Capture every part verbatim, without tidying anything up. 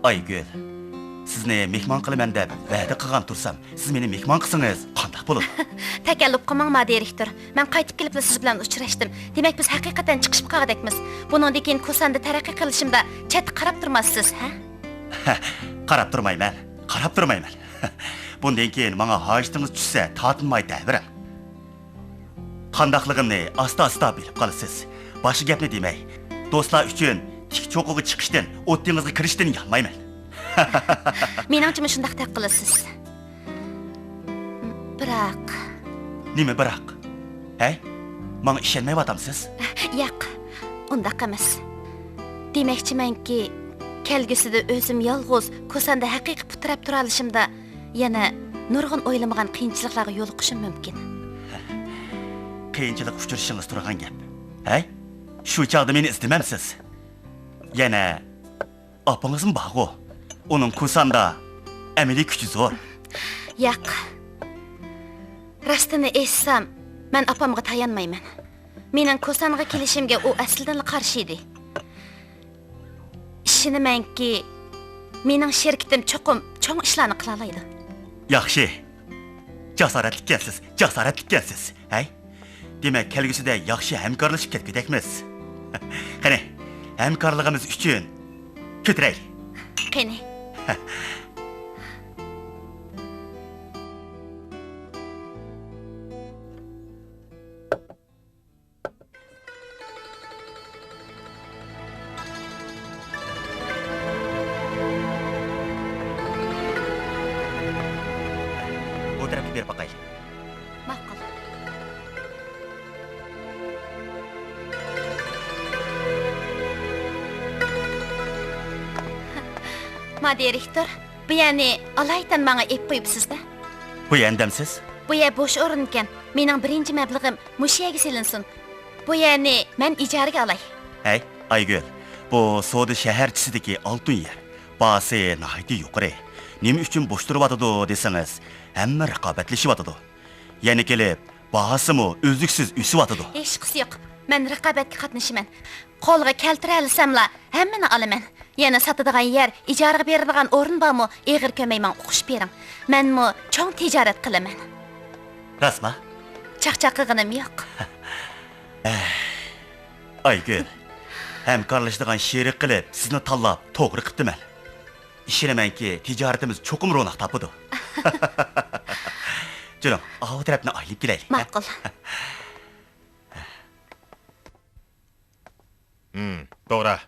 ئايگۈل، سىزنى مېھمان قىلىمەن دەپ ۋەدە قىلغان تۇرسام، سىز مېنى مېھمان قىلسىڭىز قانداق بولىدۇ؟ تەكەللۇپ قىلماڭ، ما دىرېكتور. مەن قايتىپ كېلىپلا سىز بىلەن ئۇچراشتىم. دېمەك، بىز ھەقىقەتەن چىقىشىپ قالغۇدەكمىز. بۇنىڭدىن كېيىن كوساندا تەرەققىي قىلىشىمدا چەتتە قاراپ تۇرماسسىز، ھە؟ قاراپ تۇرمايمەن، قاراپ تۇرمايمەن. بۇندىن كېيىن ماڭا ھاجىتىڭىز چۈشسە تارتىنماي دەۋېرىڭ. قانداقلىقىمنى ئاستا-ئاستا بىلىپ قالىسىز. باشقا گەپنى دېمەي. دوستلار ئۈچۈن تىك چوققىغا چىقىشتىن، ئوت دېڭىزغا كىرىشتىن يانمايمەن. مېنىڭچىمۇ شۇنداق دەپ قالىسىز. بىراق. نېمە بىراق؟ ھەي، ماڭا ئىشەنمەيۋاتامسىز؟ ياق، ئۇنداق ئەمەس. دېمەكچىمەنكى، كەلگۈسىدە ئۆزۈم يالغۇز كوساندا ھەقىقىي پۇت تىرەپ تۇرالىشىمدا يەنە نۇرغۇن ئويلىمىغان قىيىنچىلىقلارغا يولۇقۇشۇم مۇمكىن. قىيىنچىلىققا ئۇچرىشىڭىز تۇرغان گەپ. ھەي، شۇ چاغدا مېنى ئىزدىمەمسىز؟ يەنە ئاپىڭىزمۇ بارغۇ. ئۇنىڭ كوساندا ئەمەلىي كۈچى زور. ياق. راستىنى ئېيتسام، مەن ئاپامغا تايانمايمەن. مېنىڭ كوسانغا كېلىشىمگە ئۇ ئەسلىدىنلا قارشى ئىدى. ئىشىنىمەنكى، مېنىڭ شىركىتىم چوقۇم چوڭ ئىشلارنى قىلالايدۇ. ياخشى. جاسارەتلىككەنسىز، جاسارەتلىككەنسىز. ھەي؟ دېمەك، كەلگۈسىدە ياخشى ھەمكارلىشىپ كەتكۈدەكمىز. قېنى، ھەمكارلىقىمىز ئۈچۈن كۆتۈرەيلى. قېنى. بۇ تەرەپكە بېرىپ باقايلى. ماقۇل. ما دىرېكتور، بۇ يەرنى ئالايىتەن ماڭا ئېلىپ قويۇپسىز-دە. بۇ يەرنى دەمسىز؟ بۇ يەر بوش ئورۇنكەن. مېنىڭ بىرىنچى مەبلىغىم مۇشۇ يەرگە سېلىنسۇن. بۇ يەرنى مەن ئىجارىگە ئالاي. ھەي، ئايگۈل، بۇ سودا شەھەرچىسىدىكى ئالتۇن يەر. باھاسى ناھايىتى يۇقىرى. نېمە ئۈچۈن بوش تۇرۇۋاتىدۇ دېسىڭىز، ھەممە رىقابەتلىشىۋاتىدۇ. يەنە كېلىپ، باھاسىمۇ ئۈزلۈكسىز ئۆسۈۋاتىدۇ. ھېچقىسى يوق. مەن رىقابەتكە قاتنىشىمەن. قولغا كەلتۈرەلىسەملا، ھەممىنى ئالىمەن. يەنە ساتىدىغان يەر، ئىجارىگە بېرىدىغان ئورۇن بارمۇ، ئېغىر كۆرمەي ماڭا ئوقۇش بېرىڭ. مەنمۇ چوڭ تىجارەت قىلىمەن. راستما؟ چاقچاق قىلغىنىم يوق. ئايگۈل، ھەمكارلىشىدىغان شېرىك قىلىپ سىزنى تاللاپ توغرا قىپتىمەن. ئىشىنىمەنكى، تىجارىتىمىز چوقۇم روناق تاپىدۇ. جېنىم، ئاۋۇ تەرەپنى ئايلىنىپ كېلەيلى. ماقۇل. ھىم، توغرا.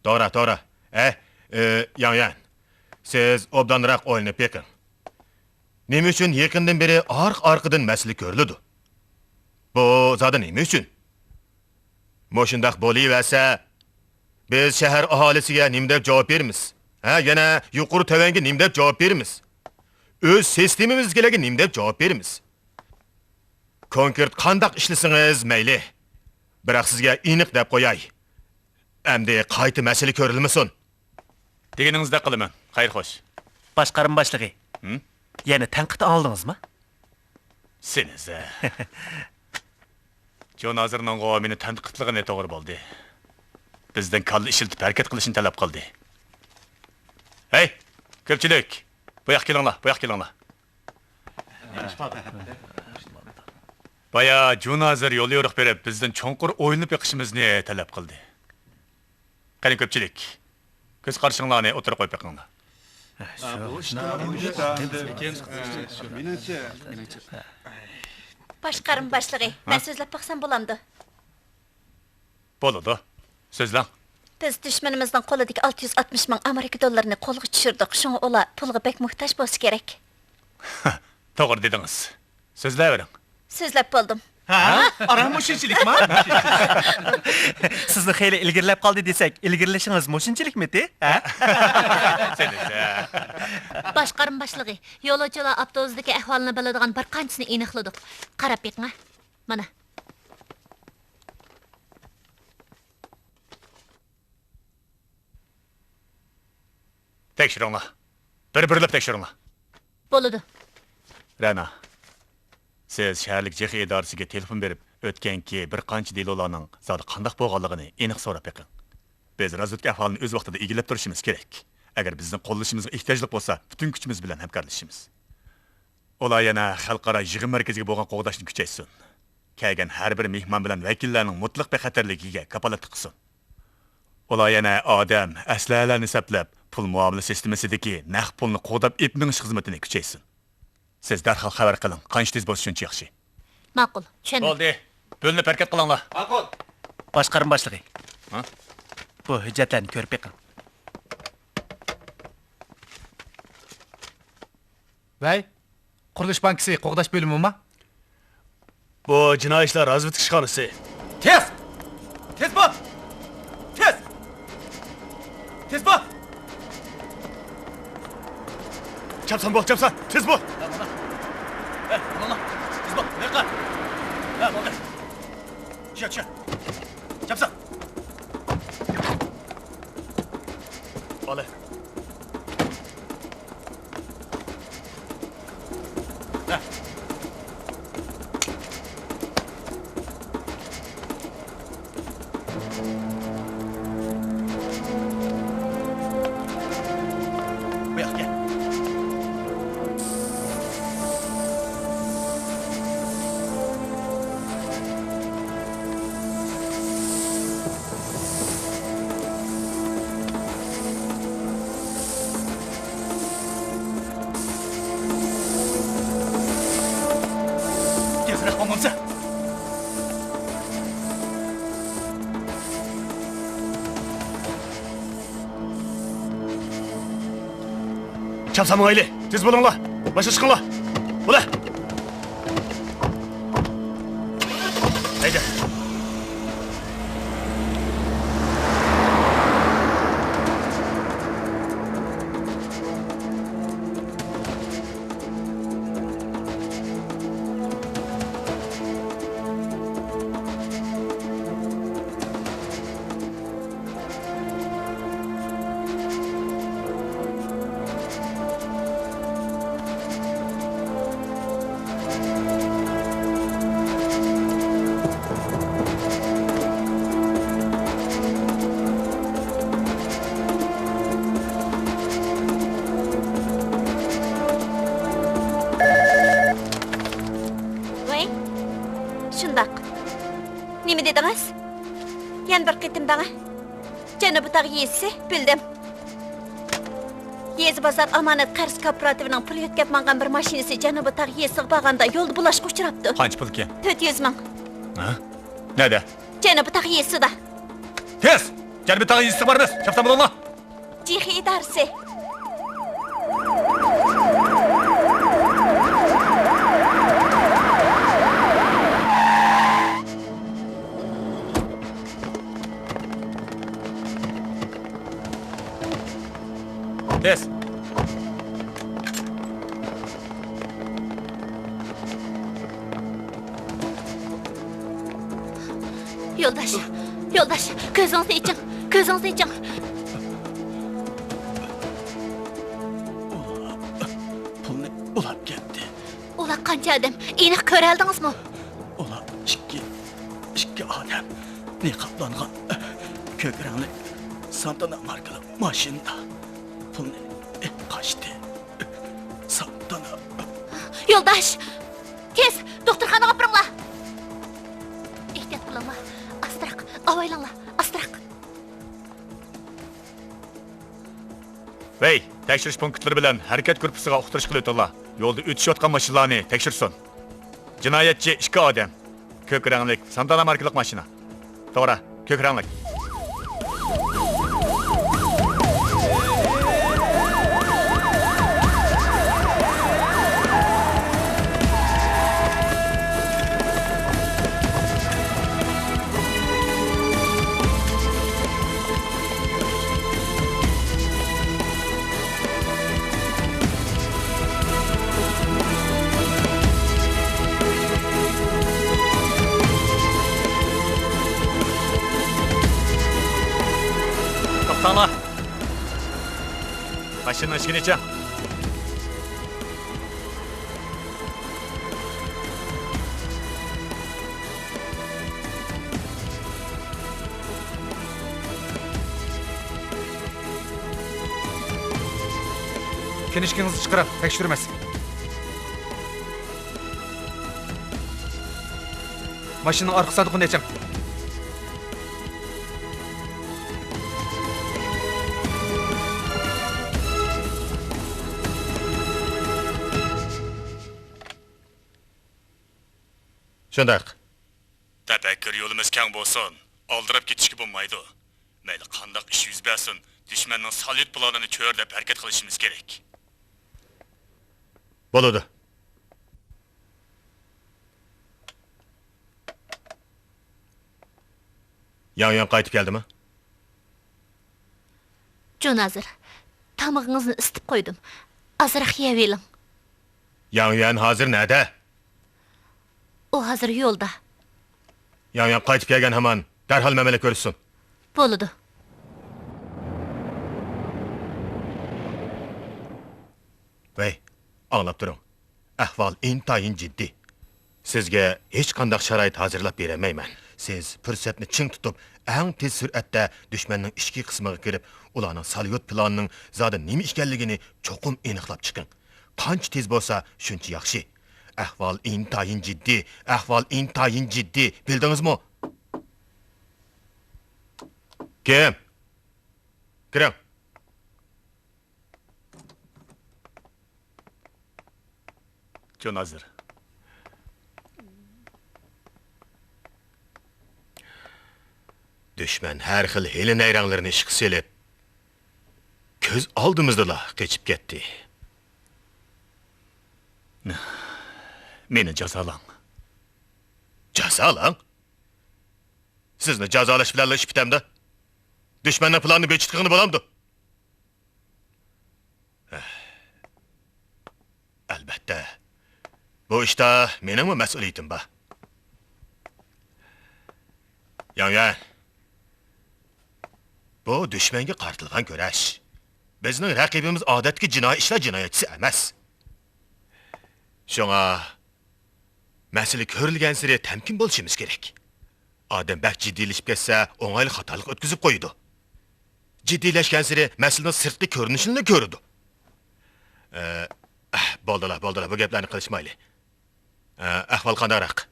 توغرا، توغرا. ئە، ئى، ياڭيۈەن، سىز ئوبدانراق ئويلىنىپ بېقىڭ. نېمە ئۈچۈن يېقىندىن بېرى ئارقا-ئارقىدىن مەسىلە كۆرۈلىدۇ؟ بۇ زادى نېمە ئۈچۈن؟ مۇشۇنداق بولۇۋەرسە، بىز شەھەر ئاھالىسىگە نېمە دەپ جاۋاب بېرىمىز؟ ھە، يەنە يۇقىرى تۆۋەنگە نېمە دەپ جاۋاب بېرىمىز؟ ئۆز سىستېمىمىزدىكىلەرگە نېمە دەپ جاۋاب بېرىمىز؟ كونكرېت قانداق ئىشلىسىڭىز مەيلى. بىراق سىزگە ئېنىق دەپ قوياي. ئەمدى قايتا مەسىلە كۆرۈلمىسۇن. دېگىنىڭىزدەك قىلىمەن. خەير خوش. باشقارما باشلىقى. ھىم؟ يەنە تەنقىد ئاڭلىدىڭىزمۇ؟ سېنىزە. جون ھازىرنىڭغۇ مېنى تەنقىدلىغىنى توغرا بولدى. بىزدىن كاللا ئىشلىتىپ ھەرىكەت قىلىشنى تەلەپ قىلدى. ھەي، كۆپچىلىك! بۇ ياققا كېلىڭلار، بۇ ياققا كېلىڭلار. بايا جون ھازىر يوليورۇق بېرىپ، بىزدىن چوڭقۇر ئويلىنىپ بېقىشىمىزنى تەلەپ قىلدى. قېنى كۆپچىلىك، كۆز قارىشىڭلارنى ئوتتۇرىغا قويۇپ بېقىڭلار. باشقارما باشلىقى، مەن سۆزلەپ باقسام بولامدۇ؟ بولىدۇ. سۆزلەڭ. بىز دۈشمىنىمىزنىڭ قولىدىكى ئالتە يۈز ئاتمىش مىڭ ئامېرىكا دوللىرىنى قولغا چۈشۈردۇق، شۇڭا ئۇلار پۇلغا بەك موھتاج بولسا كېرەك. توغرا دېدىڭىز. سۆزلەۋېرىڭ. سۆزلەپ بولدۇم. ھە؟ ئاران مۇشۇنچىلىكما؟ سىزنى خېلى ئىلگىرىلەپ قالدى دېسەك، ئىلگىرىلىشىڭىز مۇشۇنچىلىكمىتى؟ ھە؟ سېنىسە. باشقارما باشلىقى، يولۇچىلار ئاپتوبۇسىدىكى ئەھۋالنى بىلىدىغان بىر قانچىسىنى ئېنىقلىدۇق. قاراپ بېقىڭ، ھە؟ مانا. تەكشۈرۈڭلار. بىر-بىرلەپ تەكشۈرۈڭلار. بولىدۇ. رەنا، سىز شەھەرلىك جېخ ئىدارىسىگە تېلېفون بېرىپ، ئۆتكەنكى بىر قانچە دېلولارنىڭ زادى قانداق بولغانلىقىنى ئېنىق سوراپ بېقىڭ. بىز رازۋېدكا ئەھۋالىنى ئۆز ۋاقتىدا ئىگىلەپ تۇرۇشىمىز كېرەك. ئەگەر بىزنىڭ قوللىشىمىزغا ئېھتىياجلىق بولسا، پۈتۈن كۈچىمىز بىلەن ھەمكارلىشىمىز. ئۇلار يەنە خەلقئارا يىغىن مەركىزىگە بولغان قوغداشنى كۈچەيتسۇن. كەلگەن ھەر بىر مېھمان بىلەن ۋەكىللەرنىڭ مۇتلەق بىخەتەرلىكىگە كاپالەتلىك قىلسۇن. ئۇلار يەنە ئادەم، ئەسلىھەلەرنى سەپلەپ، پۇل مۇئامىلە سىستېمىسىدىكى نەق پۇلنى قوغداپ ئېلىپ مېڭىش خىزمىتىنى كۈچەيتسۇن. سىز دەرھال خەۋەر قىلىڭ، قانچە تېز بولسا شۇنچە ياخشى. ماقۇل، چۈشەندىم. بولدى، بۆلۈنۈپ ھەرىكەت قىلىڭلار. ماقۇل. باشقارما باشلىقى. ھە؟ بۇ ھۆججەتلەرنى كۆرۈپ بېقىڭ. ۋەي، قۇرۇلۇش بانكىسى قوغداش بۆلۈمىما؟ بۇ جىنايى ئىشلار رازۋېدكا ئىشخانىسى. تېز! تېز بول! تېز! تېز بول! چاپسان بول، چاپسان! تېز بول! ھە، بولدى. ھە، بولدى. تېز بول، ياققا! ھە، بولدى. چۈشە، چۈشە! چاپسان! بالە! بۇ ياققا كەل. تېزرەك بولمامسەن؟ چاپسان ماڭايلى، تېز بولۇڭلار، باشقا چىقىڭلار. بولە! ھەيدە! ۋەي، شۇنداق. نېمە دېدىڭىز؟ يەنە بىر قېتىم دەڭە. جەنۇبىي تاغ يېزىسى، بىلدىم. يېزا بازار ئامانەت قەرز كوپىراتىپىنىڭ پۇل يۆتكەپ ماڭغان بىر ماشىنىسى جەنۇبىي تاغ يېزىسىغا بارغاندا يولدا بۇلاشقا ئۇچراپتۇ. قانچە پۇل ئىكەن؟ تۆت يۈز مىڭ. ھە؟ نەدە؟ جەنۇبىي تاغ يېزىسىدا. تېز! جەنۇبىي تاغ يېزىسىغا بارىمىز. چاپسان بولۇڭلار. جىخې ئىدارىسى. تېز! يولداش، يولداش، كۆزىڭىزنى ئېچىڭ، كۆزىڭىزنى ئېچىڭ. ئۇلار پۇلنى ئۇلاپ كەتتى. ئۇلار قانچە ئادەم؟ ئېنىق كۆرەلدىڭىزمۇ؟ ئۇلار ئىككى، ئىككى ئادەم نىقابلانغان كۆك رەڭلىك سانتانا ماركىلىق ماشىنىدا پۇلنى ئېلىپ قاچتى. سانتانا. يولداش! تېز دوختۇرخانىغا ئاپىرىڭلار! ئېھتىيات قىلىڭلار! ئاستىراق! ئاۋايلاڭلار! ئاستىراق! ۋەي، تەكشۈرۈش پونكىتلىرى بىلەن ھەرىكەت گۇرۇپپىسىغا ئۇقتۇرۇش قىلىۋېتىڭلار. يولدا ئۆتۈشۈۋاتقان ماشىنىلارنى تەكشۈرسۇن. جىنايەتچى ئىككى ئادەم. كۆك رەڭلىك سانتانا ماركىلىق ماشىنا. توغرا، كۆك رەڭلىك. توختاڭلار! ماشىنىنىڭ ئىشىكىنى ئېچىڭ! كىنىشكىڭىزنى چىقىرىڭ، تەكشۈرىمىز. ماشىنىنىڭ ئارقا ساندۇقىنى ئېچىڭ. شۇنداق. تەپەككۇر يولىمىز كەڭ بولسۇن، ئالدىراپ كېتىشكە بولمايدۇ. مەيلى قانداق ئىش يۈز بەرسۇن، دۈشمەننىڭ ساليۇت پىلانىنى كۆر دەپ ھەرىكەت قىلىشىمىز كېرەك. بولىدۇ. ياڭ يۈەن قايتىپ كەلدىمۇ؟ جون ھازىر، تامىقىڭىزنى ئىسىتىپ قويدۇم. ئازراق يەۋېلىڭ. ياڭ يۈەن ھازىر نەدە؟ ئۇ ھازىر يولدا. ياڭ يۈەن قايتىپ كەلگەن ھامان دەرھال مەن بىلەن كۆرۈشسۇن. بولىدۇ. ۋەي، ئاڭلاپ تۇرۇڭ. ئەھۋال ئىنتايىن جىددىي. سىزگە ھېچقانداق شارائىت ھازىرلاپ بېرەلمەيمەن. سىز پۇرسەتنى چىڭ تۇتۇپ، ئەڭ تېز سۈرئەتتە دۈشمەننىڭ ئىچكى قىسمىغا كىرىپ، ئۇلارنىڭ ساليۇت پىلانىنىڭ زادى نېمە ئىكەنلىكىنى چوقۇم ئېنىقلاپ چىقىڭ. قانچە تېز بولسا، شۇنچە ياخشى. ئەھۋال ئىنتايىن جىددىي، ئەھۋال ئىنتايىن جىددىي، بىلدىڭىزمۇ؟ كىم؟ كىرىڭ. جون ھازىر. دۈشمەن ھەر خىل ھىيلە-نەيرەڭلىرىنى ئىشقا سېلىپ، كۆز ئالدىمىزدىلا قېچىپ كەتتى. مېنى جازالاڭ. جازالاڭ؟ سىزنى جازالاش بىلەنلا ئىش پۈتەمدۇ؟ دۈشمەننىڭ پىلانىنى بىجىت قىلغىلى بولامدۇ؟ ئەلۋەتتە، بۇ ئىشتا مېنىڭمۇ مەسئۇلىيىتىم بار. ياڭ يۈەن، بۇ دۈشمەنگە قارىتىلغان كۈرەش. بىزنىڭ رەقىبىمىز ئادەتتىكى جىنايى ئىشلار جىنايەتچىسى ئەمەس. شۇڭا مەسىلە كۆرۈلگەنسېرى تەمكىن بولۇشىمىز كېرەك. ئادەم بەك جىددىيلىشىپ كەتسە، ئوڭايلا خاتالىق ئۆتكۈزۈپ قويىدۇ. جىددىيلەشكەنسېرى مەسىلىنىڭ سىرتقى كۆرۈنۈشىنىلا كۆرىدۇ. ئە، ئەھ، بولدىلا، بولدىلا، بۇ گەپلەرنى قىلىشمايلى. ئە، ئەھۋال قانداقراق؟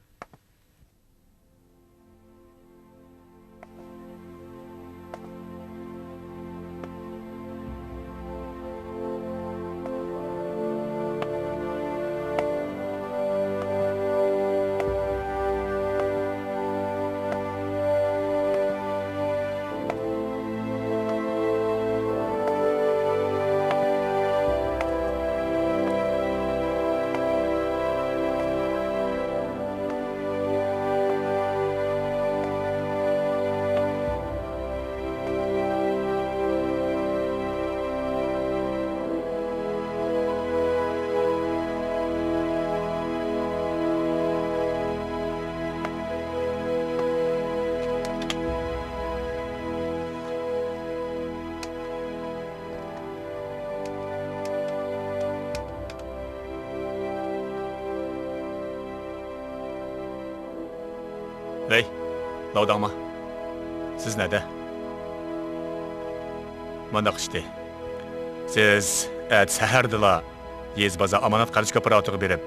ۋەي، لاۋداڭما؟ سىز نەدە؟ مانداق ئىشتى. سىز ئەتە سەھەردىلا يېزا بازار ئامانەت قەرز كوپىراتىپىغا بېرىپ،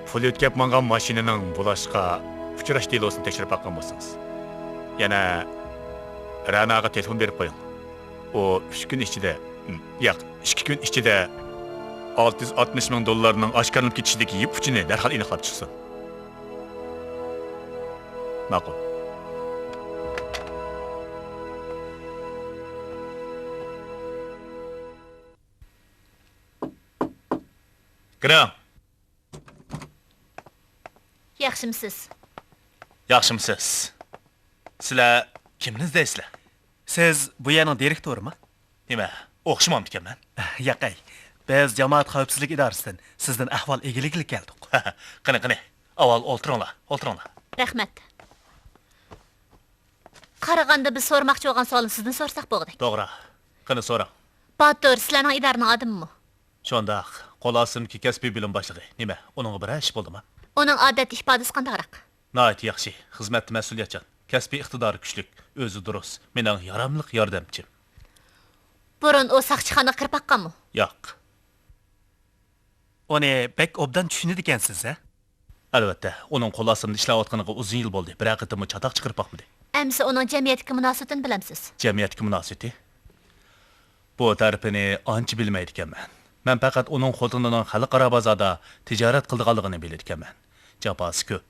پۇل يۆتكەپ ماڭغان ماشىنىنىڭ بۇلاشقا ئۇچراش دېلوسىنى تەكشۈرۈپ باققان بولسىڭىز. يەنە رەناغا تېلېفون بېرىپ قويۇڭ. ئۇ ئۈچ كۈن ئىچىدە، ياق، ئىككى كۈن ئىچىدە ئالتە يۈز ئاتمىش مىڭ دوللارنىڭ ئاشكارىلىنىپ كېتىشىدىكى يىپ ئۇچىنى دەرھال ئېنىقلاپ چىقسۇن. ماقۇل. كىرىڭ. ياخشىمسىز؟ ياخشىمسىز؟ سىلەر كىمنى ئىزدەيسىلەر؟ سىز بۇ يەرنىڭ دىرېكتورىمۇ؟ نېمە، ئوخشىمامدىكەنمەن؟ ياقەي، بىز جامائەت خەۋپسىزلىك ئىدارىسىدىن سىزدىن ئەھۋال ئىگىلىگىلى كەلدۇق. قېنى، قېنى، ئاۋۋال ئولتۇرۇڭلار، ئولتۇرۇڭلار. رەھمەت. قارىغاندا بىز سورىماقچى بولغان سوئالنى سىزدىن سورىساق بولغۇدەك. توغرا. قېنى سوراڭ. باتۇر سىلەرنىڭ ئىدارىنىڭ ئادىمىمۇ؟ شۇنداق. قول ئاستىمدىكى كەسپىي بۆلۈم باشلىقى. نېمە، ئۇنىڭغا بىرەر ئىش بولدىمۇ؟ ئۇنىڭ ئادەتتە ئىپادىسى قانداقراق؟ ناھايىتى ياخشى. خىزمەتتە مەسئۇلىيەتچان. كەسپىي ئىقتىدارى كۈچلۈك. ئۆزى دۇرۇس. مېنىڭ ياراملىق ياردەمچىم. بۇرۇن ئۇ ساقچىخانىغا كىرىپ باققانمۇ؟ ياق. ئۇنى بەك ئوبدان چۈشىنىدىكەنسىز، ھە؟ ئەلۋەتتە، ئۇنىڭ قول ئاستىمدا ئىشلەۋاتقىنىغا ئۇزۇن يىل بولدى، بىرەر قېتىممۇ چاتاق چىقىرىپ باقمىدى. ئەمىسە ئۇنىڭ جەمئىيەتتىكى مۇناسىۋىتىنى بىلەمسىز؟ جەمئىيەتتىكى مۇناسىۋىتى؟ بۇ تەرىپىنى ئانچە بىلمەيدىكەنمەن. مەن پەقەت ئۇنىڭ خوتۇنىنىڭ خەلقئارا بازاردا تىجارەت قىلىدىغانلىقىنى بىلىدىكەنمەن. جاپاسى كۆپ.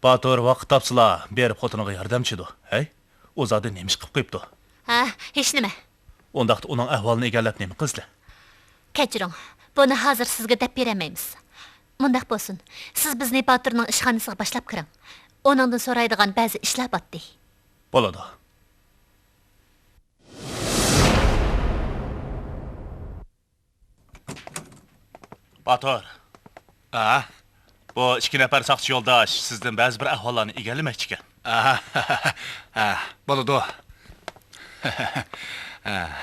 باتۇر ۋاقىت تاپسىلا بېرىپ خوتۇنىغا ياردەمچىدۇ. ھەي، ئۇ زادى نېمە ئىش قىلىپ قويۇپتۇ؟ ھە، ھېچنېمە. ئۇنداقتا ئۇنىڭ ئەھۋالىنى ئىگىلەپ نېمە قىلىسىلەر؟ كەچۈرۈڭ، بۇنى ھازىر سىزگە دەپ بېرەلمەيمىز. مۇنداق بولسۇن، سىز بىزنى باتۇرنىڭ ئىشخانىسىغا باشلاپ كىرىڭ. ئۇنىڭدىن سورايدىغان بەزى ئىشلار باتتى. بولىدۇ. باتۇر. ھە؟ بۇ ئىككى نەپەر ساقچى يولداش سىزدىن بەزى بىر ئەھۋاللارنى ئىگىلىمەكچىكەن. ھە، ھە، بولىدۇ.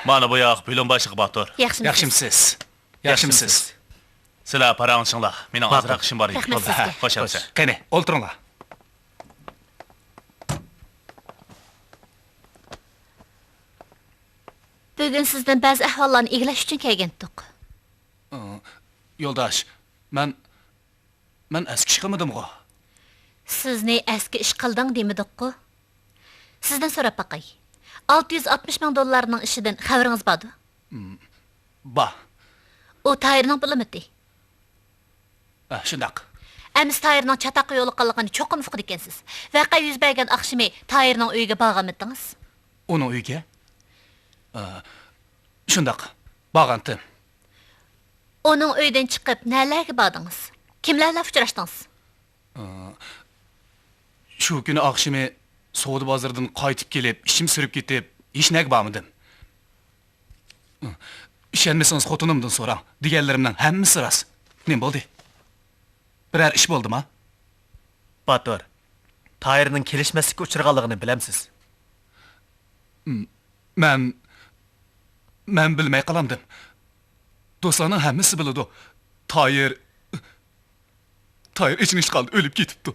مانا بۇ ياق بۆلۈم باشلىقى باتۇر. ياخشىمۇ سىز؟ ياخشىمىسىز؟ ياخشىمۇ سىز؟ سىلەر پاراڭلىشىڭلار. مېنىڭ ماقۇل. ئازراق ئىشىم بار ئىدى. رەھمەت سىزگە. خوش ئەمىسە. قېنى، ئولتۇرۇڭلار. بۈگۈن سىزدىن بەزى ئەھۋاللارنى ئىگىلەش ئۈچۈن كەلگەنتۇق. ئى، يولداش، مەن، مەن ئەسكى ئىش قىلمىدىمغۇ؟ سىزنى ئەسكى ئىش قىلدىڭ دېمىدۇققۇ؟ سىزدىن سوراپ باقاي. ئالتە يۈز ئاتمىش مىڭ دوللارنىڭ ئىشىدىن خەۋىرىڭىز باردۇ؟ م، بار. ئۇ تاھىرنىڭ پۇلىمىتى؟ ھە، شۇنداق. ئەمىسە تاھىرنىڭ چاتاققا يولۇققانلىقىنى چوقۇم ئۇقىدىكەنسىز. ۋەقە يۈز بەرگەن ئاخشىمى تاھىرنىڭ ئۆيىگە بارغانمىدىڭىز؟ ئۇنىڭ ئۆيىگە؟ ئە، شۇنداق، بارغانتىم. ئۇنىڭ ئۆيىدىن چىقىپ نەلەرگە باردىڭىز؟ كىملەر بىلەن ئۇچراشتىڭىز؟ ئە، شۇ كۈنى ئاخشىمى سودا بازىرىدىن قايتىپ كېلىپ، ئىچىم سۈرۈپ كېتىپ، ھېچنەگە بارمىدىم. ئىشەنمىسىڭىز خوتۇنۇمدىن سوراڭ. دېگەنلىرىمنىڭ ھەممىسى راست. نېمە بولدى؟ بىرەر ئىش بولدىما؟ باتۇر، تاھىرنىڭ كېلىشمەسلىككە ئۇچرىغانلىقىنى بىلەمسىز؟ م-، مەن، مەن بىلمەي قالامدىم. دوستلارنىڭ ھەممىسى بىلىدۇ. تاھىر، تاھىر ئېچىنىشلىق ھالدا ئۆلۈپ كېتىپتۇ.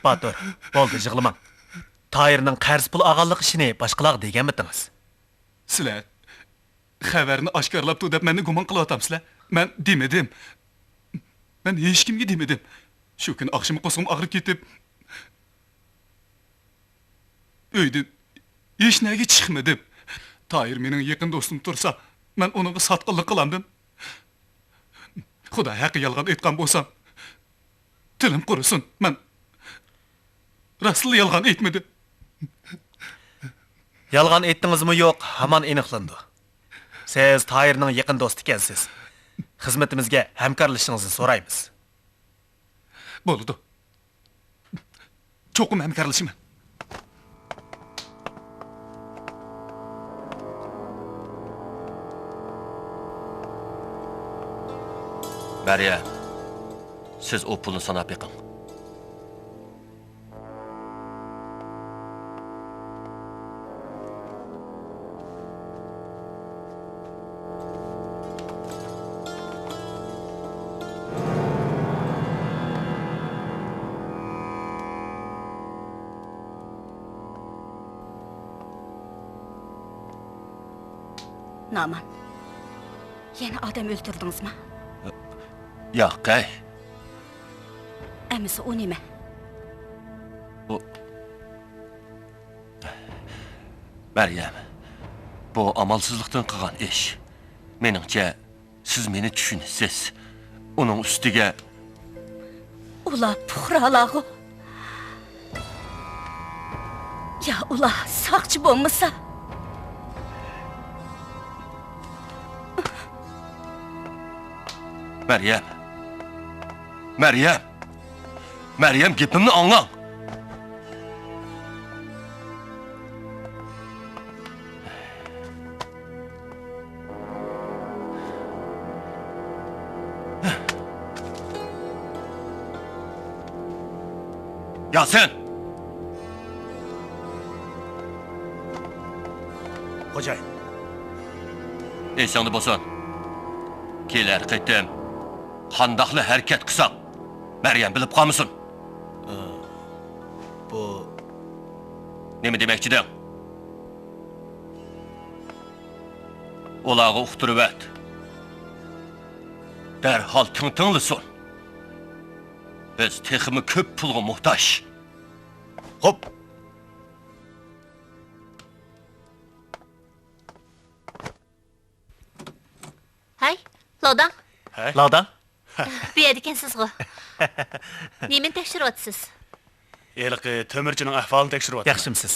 باتۇر، بولدى، يىغلىماڭ. تاھىرنىڭ قەرز پۇل ئالغانلىق ئىشىنى باشقىلارغا دېگەنمىدىڭىز؟ سىلەر خەۋەرنى ئاشكارىلاپتۇ دەپ مەننى گۇمان قىلىۋاتامسىلەر؟ مەن دېمىدىم. مەن ھېچكىمگە دېمىدىم. شۇ كۈنى ئاخشىمى قورسىقىم ئاغرىپ كېتىپ، ئۆيدىن ھېچنەگە چىقمىدىم. تاھىر مېنىڭ يېقىن دوستۇم تۇرسا، مەن ئۇنىڭغا ساتقىنلىق قىلامدىم. خۇدا ھەققى يالغان ئېيتقان بولسام، تىلىم قۇرۇسۇن، مەن راستلا يالغان ئېيتمىدىم. يالغان ئېيتتىڭىزمۇ يوق، ھامان ئېنىقلىنىدۇ. سىز تاھىرنىڭ يېقىن دوستى ئىكەنسىز. خىزمىتىمىزگە ھەمكارلىشىشىڭىزنى سورايمىز. بولىدۇ. چوقۇم ھەمكارلىشىمەن. مەريەم، سىز ئۇ پۇلنى ساناپ بېقىڭ. نامان، يەنە ئادەم ئۆلتۈردىڭىزما؟ ياق، ھەي. ئەمىسە ئۇ نېمە؟ ئۇ، مەريەم، بۇ ئامالسىزلىقتىن قىلغان ئىش. مېنىڭچە، سىز مېنى چۈشىنىسىز. ئۇنىڭ ئۈستىگە، ئۇلار پۇقرالارغۇ. يا ئۇلار ساقچى بولمىسا؟ مەريەم! مەريەم! مەريەم، گېپىمنى ئاڭلاڭ! ياسىن! خوجايىن. ئېسىڭدە بولسۇن. كېلەر قېتىم قانداقلا ھەرىكەت قىلساڭ، مەريەم بىلىپ قالمىسۇن. ئى، بۇ نېمە دېمەكچىدىڭ؟ ئۇلارغا ئۇقتۇرۇۋەت. دەرھال تىڭ تىڭلىسۇن. بىز تېخىمۇ كۆپ پۇلغا موھتاج. خوپ. ھەي، لاۋداڭ. ھەي. لاۋداڭ. بۇ يەردىكەنسىزغۇ؟ نېمىنى تەكشۈرۈۋاتىسىز؟ ھېلىقى تۆمۈرچىنىڭ ئەھۋالىنى تەكشۈرۈۋاتىمەن. ياخشىمسىز؟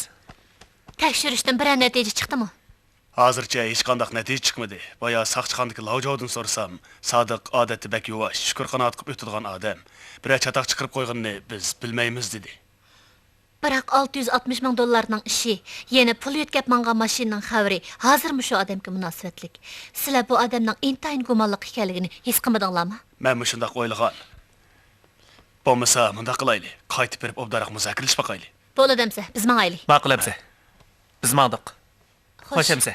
تەكشۈرۈشتىن بىرەر نەتىجە چىقتىمۇ؟ ھازىرچە ھېچقانداق نەتىجە چىقمىدى. بايا ساقچىخانىدىكى لاۋجاۋدىن سورىسام، سادىق ئادەتتە بەك يۇۋاش، شۈكۈر قانات قىلىپ ئۆتىدىغان ئادەم. بىرەر چاتاق چىقىرىپ قويغىنىنى بىز بىلمەيمىز، دېدى. بىراق ئالتە يۈز ئاتمىش مىڭ دوللارنىڭ ئىشى، يەنە پۇل يۆتكەپ ماڭغان ماشىنىنىڭ خەۋىرى ھازىر مۇشۇ ئادەمگە مۇناسىۋەتلىك. سىلەر بۇ ئادەمنىڭ ئىنتايىن گۇمانلىق ئىكەنلىكىنى ھېس قىلمىدىڭلارمۇ؟ مەنمۇ شۇنداق ئويلىغان. بولمىسا مۇنداق قىلايلى، قايتىپ بېرىپ ئوبدانراق مۇزاكىرىلىشىپ باقايلى. بولىدۇ ئەمىسە، بىز ماڭايلى. ماقۇل ئەمىسە. بىز ماڭدۇق. خوش. خوش ئەمىسە.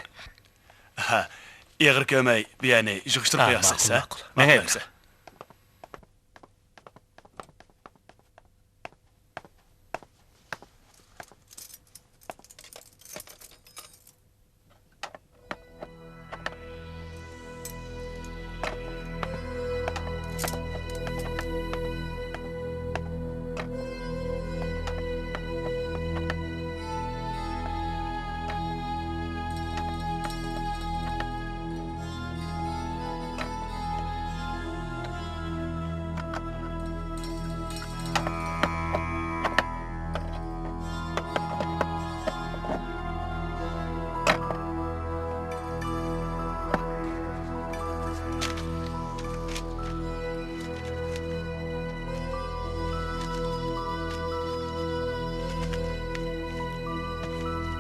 ھە، ئېغىر كۆرمەي بۇ يەرنى يىغىشتۇرۇپ ھە، قويارسىز، ماقۇل، ھە؟ ماقۇل. ماقۇل مېڭەيلى. ئەمىسە.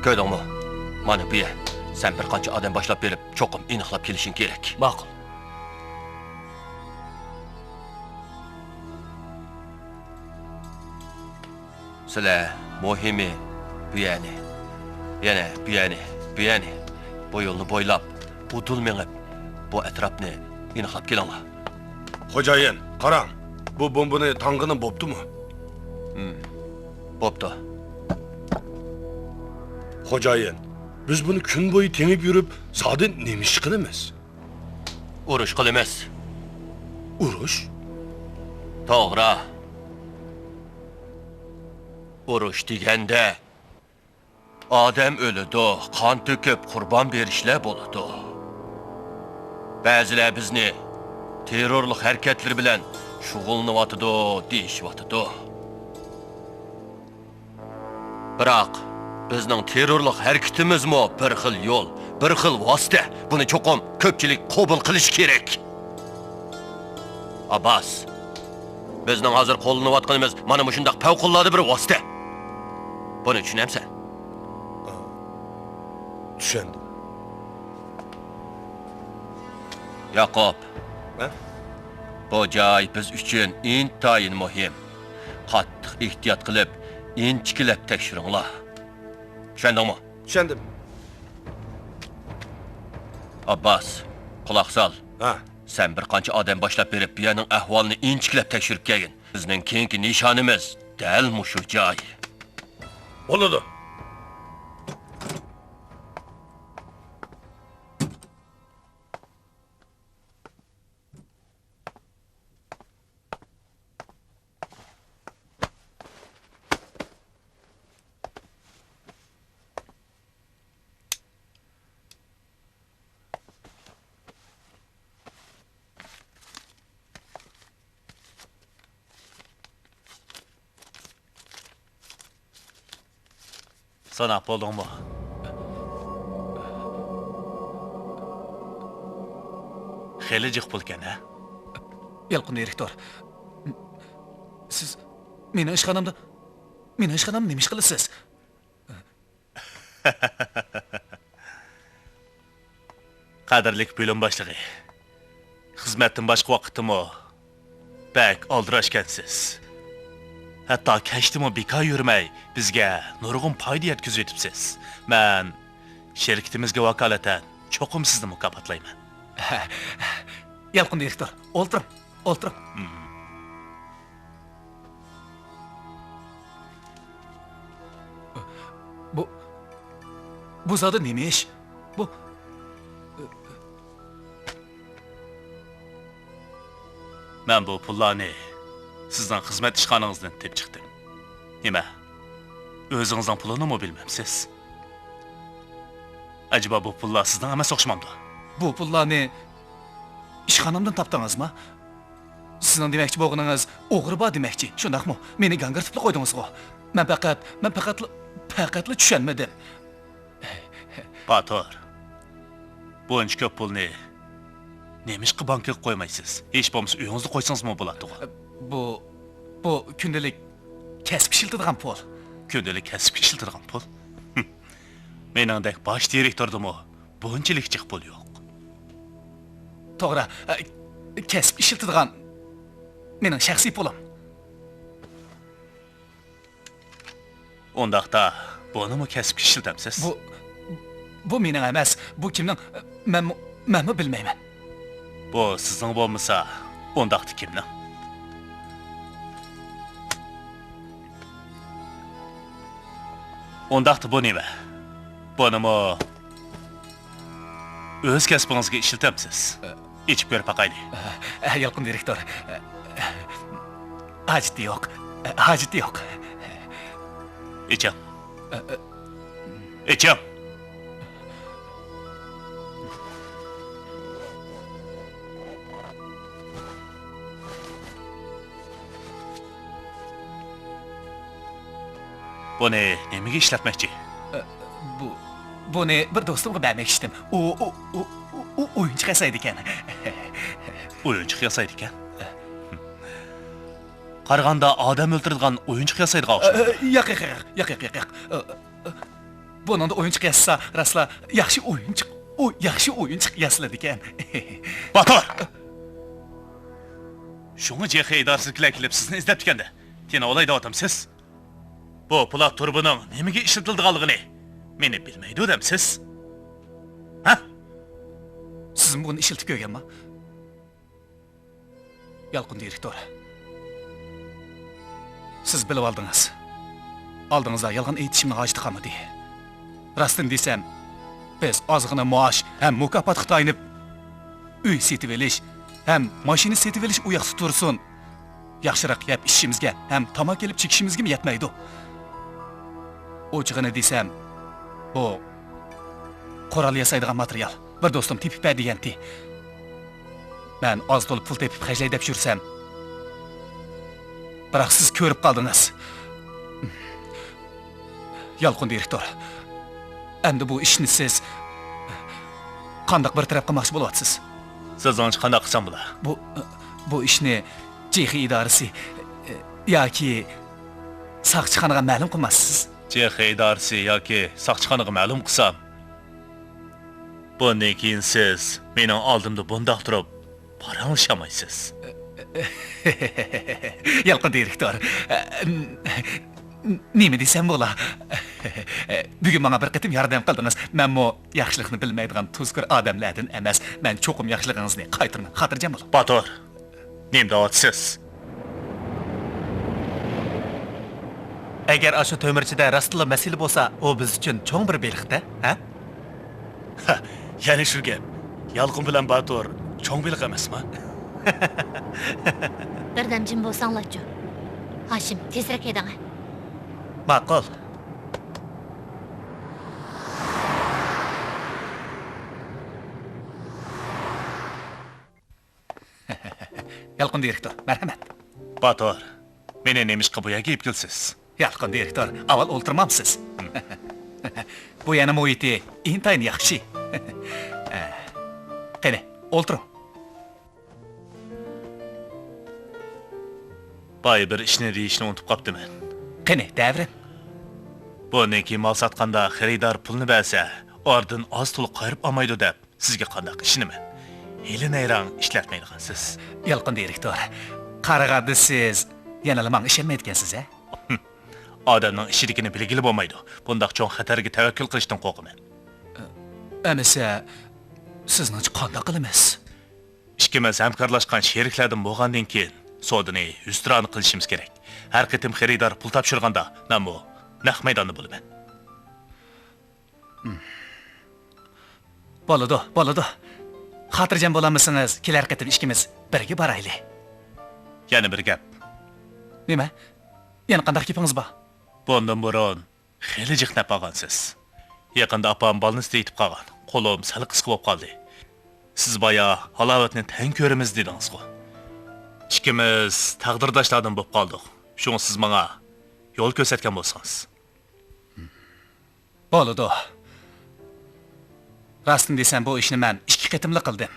كۆردۈڭمۇ؟ مانا بۇ يەر. سەن بىر قانچە ئادەم باشلاپ بېرىپ، چوقۇم ئېنىقلاپ كېلىشىڭ كېرەك. ماقۇل. سىلەر مۇھىمى بۇ يەرنى، يەنە بۇ يەرنى، بۇ يەرنى، بۇ يولنى بويلاپ، ئۇدۇل مېڭىپ، بۇ ئەتراپنى ئېنىقلاپ كېلىڭلار. خوجايىن، قاراڭ، بۇ بومبىنى تاڭغىنى بوپتۇمۇ؟ ھىم، بوپتۇ. خوجايىن، بىز بۇنى كۈن بويى تېڭىپ يۈرۈپ، زادى نېمە ئىش قىلىمىز؟ ئۇرۇش قىلىمىز. ئۇرۇش؟ توغرا. ئۇرۇش دېگەندە، ئادەم ئۆلىدۇ، قان تۆكۈپ قۇربان بېرىشلەر بولىدۇ. بەزىلەر بىزنى تېررورلۇق ھەرىكەتلىرى بىلەن شۇغۇللىنىۋاتىدۇ دېيىشىۋاتىدۇ. بىراق، بىزنىڭ تېررورلۇق ھەرىكىتىمىزمۇ بىر خىل يول، بىر خىل ۋاسىتە. بۇنى چوقۇم كۆپچىلىك قوبۇل قىلىشى كېرەك. ئابباس، بىزنىڭ ھازىر قوللىنىۋاتقىنىمىز مانا مۇشۇنداق پەۋقۇلئاددە بىر ۋاسىتە. بۇنى چۈشىنەمسەن؟ چۈشەندىم. ياقۇپ، ھە؟ بۇ جاي بىز ئۈچۈن ئىنتايىن مۇھىم. قاتتىق ئېھتىيات قىلىپ، ئىنچىكىلەپ تەكشۈرۈڭلار. چۈشەندىڭمۇ؟ چۈشەندىم. ئابباس، قۇلاق سال. ھە. سەن بىر قانچە ئادەم باشلاپ بېرىپ، بۇ يەرنىڭ ئەھۋالىنى ئىنچىكىلەپ تەكشۈرۈپ كەلگىن. بىزنىڭ كېيىنكى نىشانىمىز دەل مۇشۇ جاي. بولىدۇ. ساناپ بولدۇڭمۇ؟ خېلى جىق پۇلكەن، ھە؟ يالقۇن دىرېكتور، سىز مېنىڭ ئىشخانامدا، مېنىڭ ئىشخانامدا نېمە ئىش قىلىسىز؟ قەدىرلىك بۆلۈم باشلىقى، خىزمەتتىن باشقا ۋاقىتتىمۇ بەك ئالدىراشكەنسىز. ھەتتا كەچتىمۇ بىكار يۈرمەي، بىزگە نۇرغۇن پايدا يەتكۈزۈۋېتىپسىز. مەن شىركىتىمىزگە ۋاكالىتەن چوقۇم سىزنى مۇكاپاتلايمەن. يالقۇن دىرېكتور، ئولتۇرۇڭ، ئولتۇرۇڭ. بۇ، بۇ زادى نېمە ئىش؟ بۇ، مەن بۇ پۇللارنى سىزنىڭ خىزمەت ئىشخانىڭىزدىن تېپىپ چىقتىم. نېمە، ئۆزىڭىزنىڭ پۇلىنىمۇ بىلمەمسىز؟ ئەجەبا بۇ پۇللار سىزنىڭ ئەمەس ئوخشىمامدۇ؟ بۇ پۇللارنى ئىشخانامدىن تاپتىڭىزمۇ؟ سىزنىڭ دېمەكچى بولغىنىڭىز ئوغرى بار دېمەكچى، شۇنداقمۇ؟ مېنى گاڭگىرىتىپلا قويدىڭىزغۇ؟ مەن پەقەت، مەن پەقەتلا، پەقەتلا چۈشەنمىدىم. باتۇر، بۇنچە كۆپ پۇلنى نېمىشقا بانكىغا قويمايسىز؟ ھېچ بولمىسا ئۆيىڭىزدە قويسىڭىزمۇ بولاتتىغۇ. بۇ، بۇ كۈندىلىك كەسىپ ئىشلىتىدىغان پۇل. كۈندىلىك كەسىپكە ئىشلىتىدىغان پۇل؟ مېنىڭدەك باش دىرېكتوردىمۇ بۇنچىلىك جىق پۇل يوق. توغرا، ئە، كەسىپ ئىشلىتىدىغان مېنىڭ شەخسىي پۇلۇم. ئۇنداقتا بۇنىمۇ كەسىپكە ئىشلىتەمسىز؟ بۇ، بۇ مېنىڭ ئەمەس. بۇ كىمنىڭ؟ مەنمۇ، مەنمۇ بىلمەيمەن. بۇ سىزنىڭ بولمىسا، ئۇنداقتا كىمنىڭ؟ ئۇنداقتا بۇ نېمە؟ بۇنىمۇ ئۆز كەسپىڭىزگە ئىشلىتەمسىز؟ ئېچىپ كۆرۈپ باقايلى. ئە، يالقۇن دىرېكتور. ئە، ھاجىتى يوق. ئە، ھاجىتى يوق. ئېچىڭ. ئە، ئە. ئېچىڭ. بۇنى نېمىگە ئىشلەتمەكچى؟ ئە، بۇ، بۇنى بىر دوستۇمغا بەرمەكچىدىم. ئۇ، ئۇ، ئۇ، ئۇ، ئۇ ئويۇنچۇق ياسايدىكەن. ئويۇنچۇق ياسايدىكەن؟ قارىغاندا ئادەم ئۆلتۈرىدىغان ئويۇنچۇق ياسايدىغان ئە، ئوخشايدۇ. ئە، ياق، ياق، ياق. ئە، ئە، بۇنىڭدا ئويۇنچۇق ياسىسا، راستلا ياخشى ئويۇنچۇق، ئۇ ياخشى ئويۇنچۇق ياسىلىدىكەن. باتۇر! شۇڭا جېخې ئىدارىسىدىكىلەر كېلىپ سىزنى ئىزدەپتىكەندە، تېنى ئولاي دەۋاتامسىز؟ بۇ پولات تۇرۇبىنىڭ نېمىگە ئىشلىتىلىدىغانلىقىنى مېنى بىلمەيدۇ دەمسىز؟ ھە؟ سىزمۇ بۇنى ئىشلىتىپ كۆرگەنما؟ يالقۇن دىرېكتور، سىز بىلىۋالدىڭىز. ئالدىڭىزدا يالغان ئېيتىشىمنىڭ ھاجىتى قالمىدى. راستىنى دېسەم، بىز ئازغىنە مائاش ھەم مۇكاپاتقا تايىنىپ، ئۆي سېتىۋېلىش ھەم ماشىنا سېتىۋېلىش ئۇ ياقتا تۇرسۇن، ياخشىراق يەپ ئىچىشىمىزگە ھەم تاماكا ئېلىپ چېكىشىمىزگىمۇ يەتمەيدۇ. ئوچۇقىنى دېسەم، بۇ قورال ياسايدىغان ماتېرىيال. بىر دوستۇم تېپىپ بەر دېگەنتى. مەن ئاز تولا پۇل تېپىپ خەجلەي دەپ يۈرسەم، بىراق سىز كۆرۈپ قالدىڭىز. يالقۇن دىرېكتور، ئەمدى بۇ ئىشنى سىز قانداق بىر تەرەپ قىلماقچى بولۇۋاتىسىز؟ سىزنىڭچە قانداق قىلسام بولا؟ بۇ، بۇ ئىشنى جېخې ئىدارىسى ياكى ساقچىخانىغا مەلۇم قىلماسسىز؟ جېخې ئىدارىسى ياكى ساقچىخانىغا مەلۇم قىلسام، بۇندىن كېيىن سىز مېنىڭ ئالدىمدا بۇنداق تۇرۇپ پاراڭلىشالمايسىز. يالقۇن دىرېكتور، نېمە دېسەم بولا؟ بۈگۈن ماڭا بىر قېتىم ياردەم قىلدىڭىز. مەنمۇ ياخشىلىقنى بىلمەيدىغان تۇزكور ئادەملەردىن ئەمەس. مەن چوقۇم ياخشىلىقىڭىزنى قايتۇرىمەن. خاتىرجەم بولۇڭ. باتۇر، نېمە دەۋاتىسىز؟ ئەگەر ئاشۇ تۆمۈرچىدە راستلا مەسىلە بولسا، ئۇ بىز ئۈچۈن چوڭ بىر بېلىق-دە، ھە؟ ھە، يەنە شۇ گەپ. يالقۇن بىلەن باتۇر چوڭ بېلىق ئەمەسما؟ بىردەم جىم بولساڭلارچۇ. ھاشىم، تېزرەك ھەيدەڭە. ماقۇل. يالقۇن دىرېكتور، مەرھەمەت. باتۇر، مېنى نېمىشقا بۇ يەرگە ئېلىپ كېلىسىز؟ يالقۇن دىرېكتور، ئاۋۋال ئولتۇرمامسىز؟ بۇ يەرنىڭ مۇھىتى ئىنتايىن ياخشى. قېنى، ئولتۇرۇڭ. بايا بىر ئىشنى دېيىشنى ئۇنتۇپ قاپتىمەن. قېنى، دەۋېرىڭ. بۇندىن كېيىن مال ساتقاندا خېرىدار پۇلنى بەرسە، ئارىدىن ئاز تولا قايرىپ ئالمايدۇ دەپ، سىزگە قانداق ئىشىنىمەن؟ ھېلى نەيرەڭ ئىشلەتمەيدىغانسىز. يالقۇن دىرېكتور، قارىغاندا سىز يەنىلا ماڭا ئىشەنمەيدىكەنسىز، ھە؟ ئادەمنىڭ ئىچىدىكىنى بىلگىلى بولمايدۇ. بۇنداق چوڭ خەتەرگە تەۋەككۈل قىلىشتىن قورقىمەن. ئەمىسە، سىزنىڭچە قانداق قىلىمىز؟ ئىككىمىز ھەمكارلاشقان شېرىكلەردىن بولغاندىن كېيىن، سودىنى ھۆسنىرانە قىلىشىمىز كېرەك. ھەر قېتىم خېرىدار پۇل تاپشۇرغاندا، مەنمۇ نەق مەيداندا بولىمەن. بولىدۇ، بولىدۇ. خاتىرجەم بولالمىسىڭىز، كېلەر قېتىم ئىككىمىز بىرگە بارايلى. يەنە بىر گەپ. نېمە؟ يەنە قانداق گېپىڭىز بار؟ بۇندىن بۇرۇن خېلى جىق نەپ ئالغانسىز. يېقىندا ئاپام بالنىستا يېتىپ قالغان. قولۇم سەل قىسقا بولۇپ قالدى. سىز بايا ھالاۋەتنى تەڭ كۆرىمىز دېدىڭىزغۇ. ئىككىمىز تەقدىرداشلاردىن بولۇپ قالدۇق. شۇڭا سىز ماڭا يول كۆرسەتكەن بولسىڭىز. بولىدۇ. راستىنى دېسەم، بۇ ئىشنى مەن ئىككى قېتىملا قىلدىم.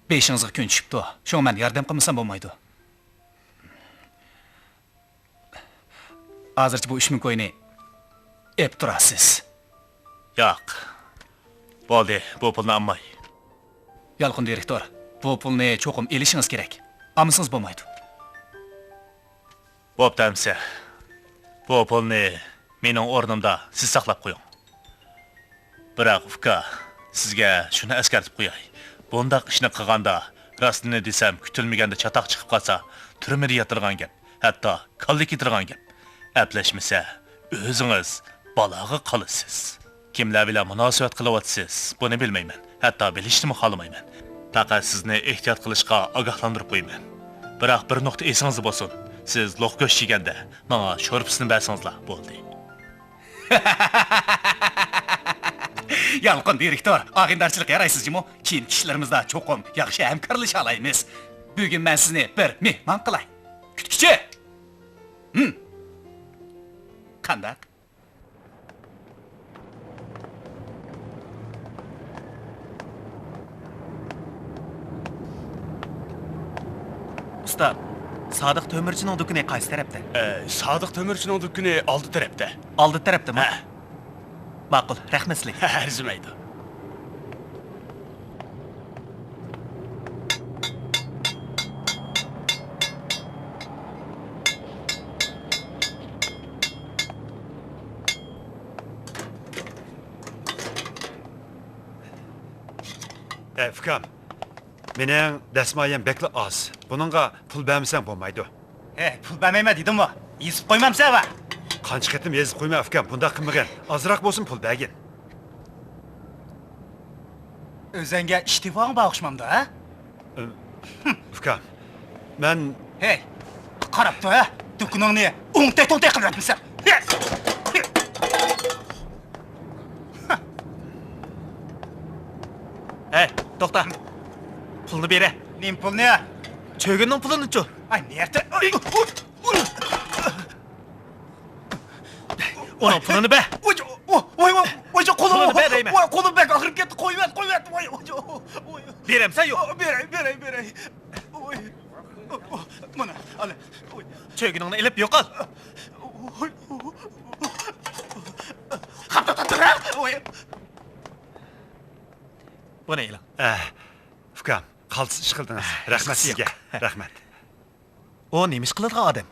بېشىڭىزغا كۈن چۈشۈپتۇ. شۇڭا مەن ياردەم قىلمىسام بولمايدۇ. ھازىرچە بۇ ئۈچ مىڭ كوينى ئېلىپ تۇرارسىز. ياق. بولدى، بۇ پۇلنى ئالماي. يالقۇن دىرېكتور، بۇ پۇلنى چوقۇم ئېلىشىڭىز كېرەك. ئالمىسىڭىز بولمايدۇ. بوپتۇ ئەمسە. بۇ پۇلنى مېنىڭ ئورنۇمدا سىز ساقلاپ قويۇڭ. بىراق، ئۇكا، سىزگە شۇنى ئەسكەرتىپ قوياي. بۇنداق ئىشنى قىلغاندا، راستىنى دېسەم، كۈتۈلمىگەندە چاتاق چىقىپ قالسا، تۈرمىدە ياتىدىغان گەپ، ھەتتا كاللا كېتىدىغان گەپ. ئەپلەشمىسە، ئۆزىڭىز بالاغا قالىسىز. كىملەر بىلەن مۇناسىۋەت قىلىۋاتىسىز، بۇنى بىلمەيمەن. ھەتتا بىلىشنىمۇ خالىمايمەن. پەقەت سىزنى ئېھتىيات قىلىشقا ئاگاھلاندۇرۇپ قويىمەن. بىراق بىر نۇقتا ئېسىڭىزدە بولسۇن، سىز لوق گۆش يېگەندە ماڭا شورپىسىنى بەرسىڭىزلا بولدى. يالقۇن دىرېكتور، ئاغىنىدارچىلىق يارايسىز جۇمۇ؟ كېيىنكى ئىشلىرىمىزدا چوقۇم ياخشى ھەمكارلىشالايمىز. بۈگۈن مەن سىزنى بىر مېھمان قىلاي. كۈتكۈچى! ھىم. قانداق؟ ئۇستا، سادىق تۆمۈرچىنىڭ دۇكىنى قايسى تەرەپتە؟ ئە، سادىق تۆمۈرچىنىڭ دۇكىنى ئالدى تەرەپتە. ئالدى تەرەپتىمۇ؟ ھە. ماقۇل، رەھمەت سىلەرگە. ئەرزىمەيدۇ. ئە، ئۇكام، مېنىڭ دەسمايەم بەكلا ئاز. بۇنىڭغا پۇل بەرمىسەڭ بولمايدۇ. ھەي، پۇل بەرمەيمەن دېدىمغۇ. يېزىپ قويمامسەن ۋە؟ قانچە قېتىم يېزىپ قويماي، ئۇكام، بۇنداق قىلمىغىن. ئازراق بولسۇن پۇل بەرگىن. ئۆزەڭگە ئىش تېپىۋالغان بار ئوخشىمامدۇ، ھە؟ ئۇكام، مەن... ھەي، قاراپ تۇر، ھە؟ دۇكىنىڭنى ئوڭتەي-توڭتەي قىلىۋەتمىسەم. ھەي، توختا. پۇلنى بېرە. نېمە پۇلنى؟ چۆگۈننىڭ پۇلىنىچۇ؟ ئاي، نېرتە؟ ئۇنىڭ پۇلىنى بەر. ۋاي، ۋاي، ۋاي، ۋاي، قولۇم، پۇلىنى بەر دەيمەن. ۋاي، قولۇم بەك ئاغرىپ كەتتى. قويۇۋەت، قويۇۋەت. ۋاي، ۋاي، ۋاي. بېرەمسەن يوق؟ بېرەي، بېرەي، بېرەي. ۋاي. مانا، ئالا. ۋاي. چۆگىنىڭنى ئېلىپ يوقال. ۋاي. خاپا تۇتۇپ تۇر، ھە؟ ۋاي. بۇنى ئېلىڭ. ئە، ئۇكام، قالتىس ئىش قىلدىڭىز. رەھمەت سىزگە. رەھمەت. ئۇ نېمە ئىش قىلىدىغان ئادەم؟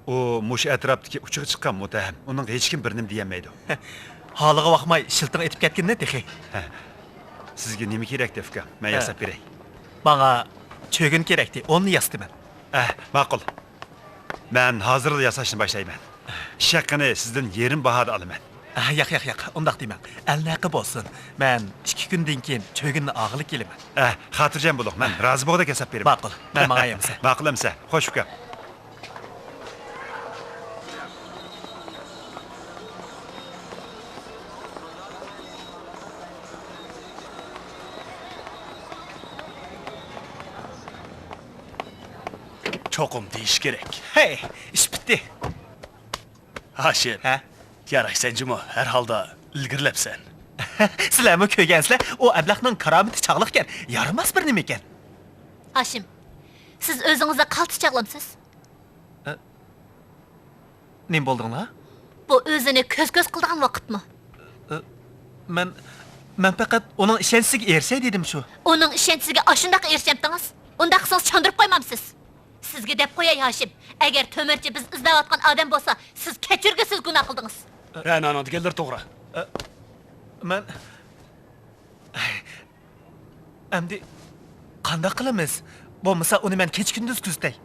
ئۇ مۇشۇ ئەتراپتىكى ئۇچىغا چىققان مۇتتەھەم. ئۇنىڭغا ھېچكىم بىر نېمە دېيەلمەيدۇ. ھالىغا باقماي شىلتىڭ ئېتىپ كەتكىنىنى تېخى. ھە. سىزگە نېمە كېرەكتى، ئۇكام؟ مەن ياساپ بېرەي. ماڭا چۆگۈن كېرەكتى، ئوننى ياسىتىمەن. ئە، ماقۇل. مەن ھازىرلا ياساشنى باشلايمەن. ئىش ھەققىنى سىزدىن يېرىم باھادا ئالىمەن. ئە، ياق، ياق، ياق، ئۇنداق دېمەڭ. ئەلنەقى بولسۇن. مەن ئىككى كۈندىن كېيىن چۆگۈننى ئالغىلى كېلىمەن. ئە، خاتىرجەم بولۇڭ، مەن رازى بولغۇدەك ياساپ بېرىمەن. ماقۇل، مەن ماڭاي ئەمىسە. ماقۇل ئەمىسە، خوش ئۇكام. چوقۇم دېيىش كېرەك. ھەي، ئىش پۈتتى. ھاشىم. ھە؟ يارايسەن جۇمۇ، ھەر ھالدا ئىلگىرىلەپسەن. سىلەرمۇ كۆرگەنسىلەر، ئۇ ئەبلەخنىڭ كارامىتى چاغلىقكەن، يارىماس بىر نېمىكەن. ھاشىم، سىز ئۆزىڭىزنى قالتىس چاغلامسىز؟ ئە، نېمە بولدۇڭلار؟ بۇ ئۆزىنى كۆز-كۆز قىلىدىغان ۋاقىتمۇ؟ ئە، مەن، مەن پەقەت ئۇنىڭ ئىشەنچىسىگە ئېرىشەي دېدىم شۇ. ئۇنىڭ ئىشەنچىسىگە ئاشۇنداق ئېرىشەمتىڭىز؟ ئۇنداق قىلسىڭىز چاندۇرۇپ قويمامسىز؟ سىزگە دەپ قوياي، ھاشىم، ئەگەر تۆمۈرچى بىز ئىزدەۋاتقان ئادەم بولسا، سىز كەچۈرگۈسىز گۇناھ قىلدىڭىز. رەنانىڭ دېگەنلىرى توغرا. ئە، مەن، ئەمدى قانداق قىلىمىز؟ بولمىسا ئۇنى مەن كېچە-كۈندۈز كۆزىتەي.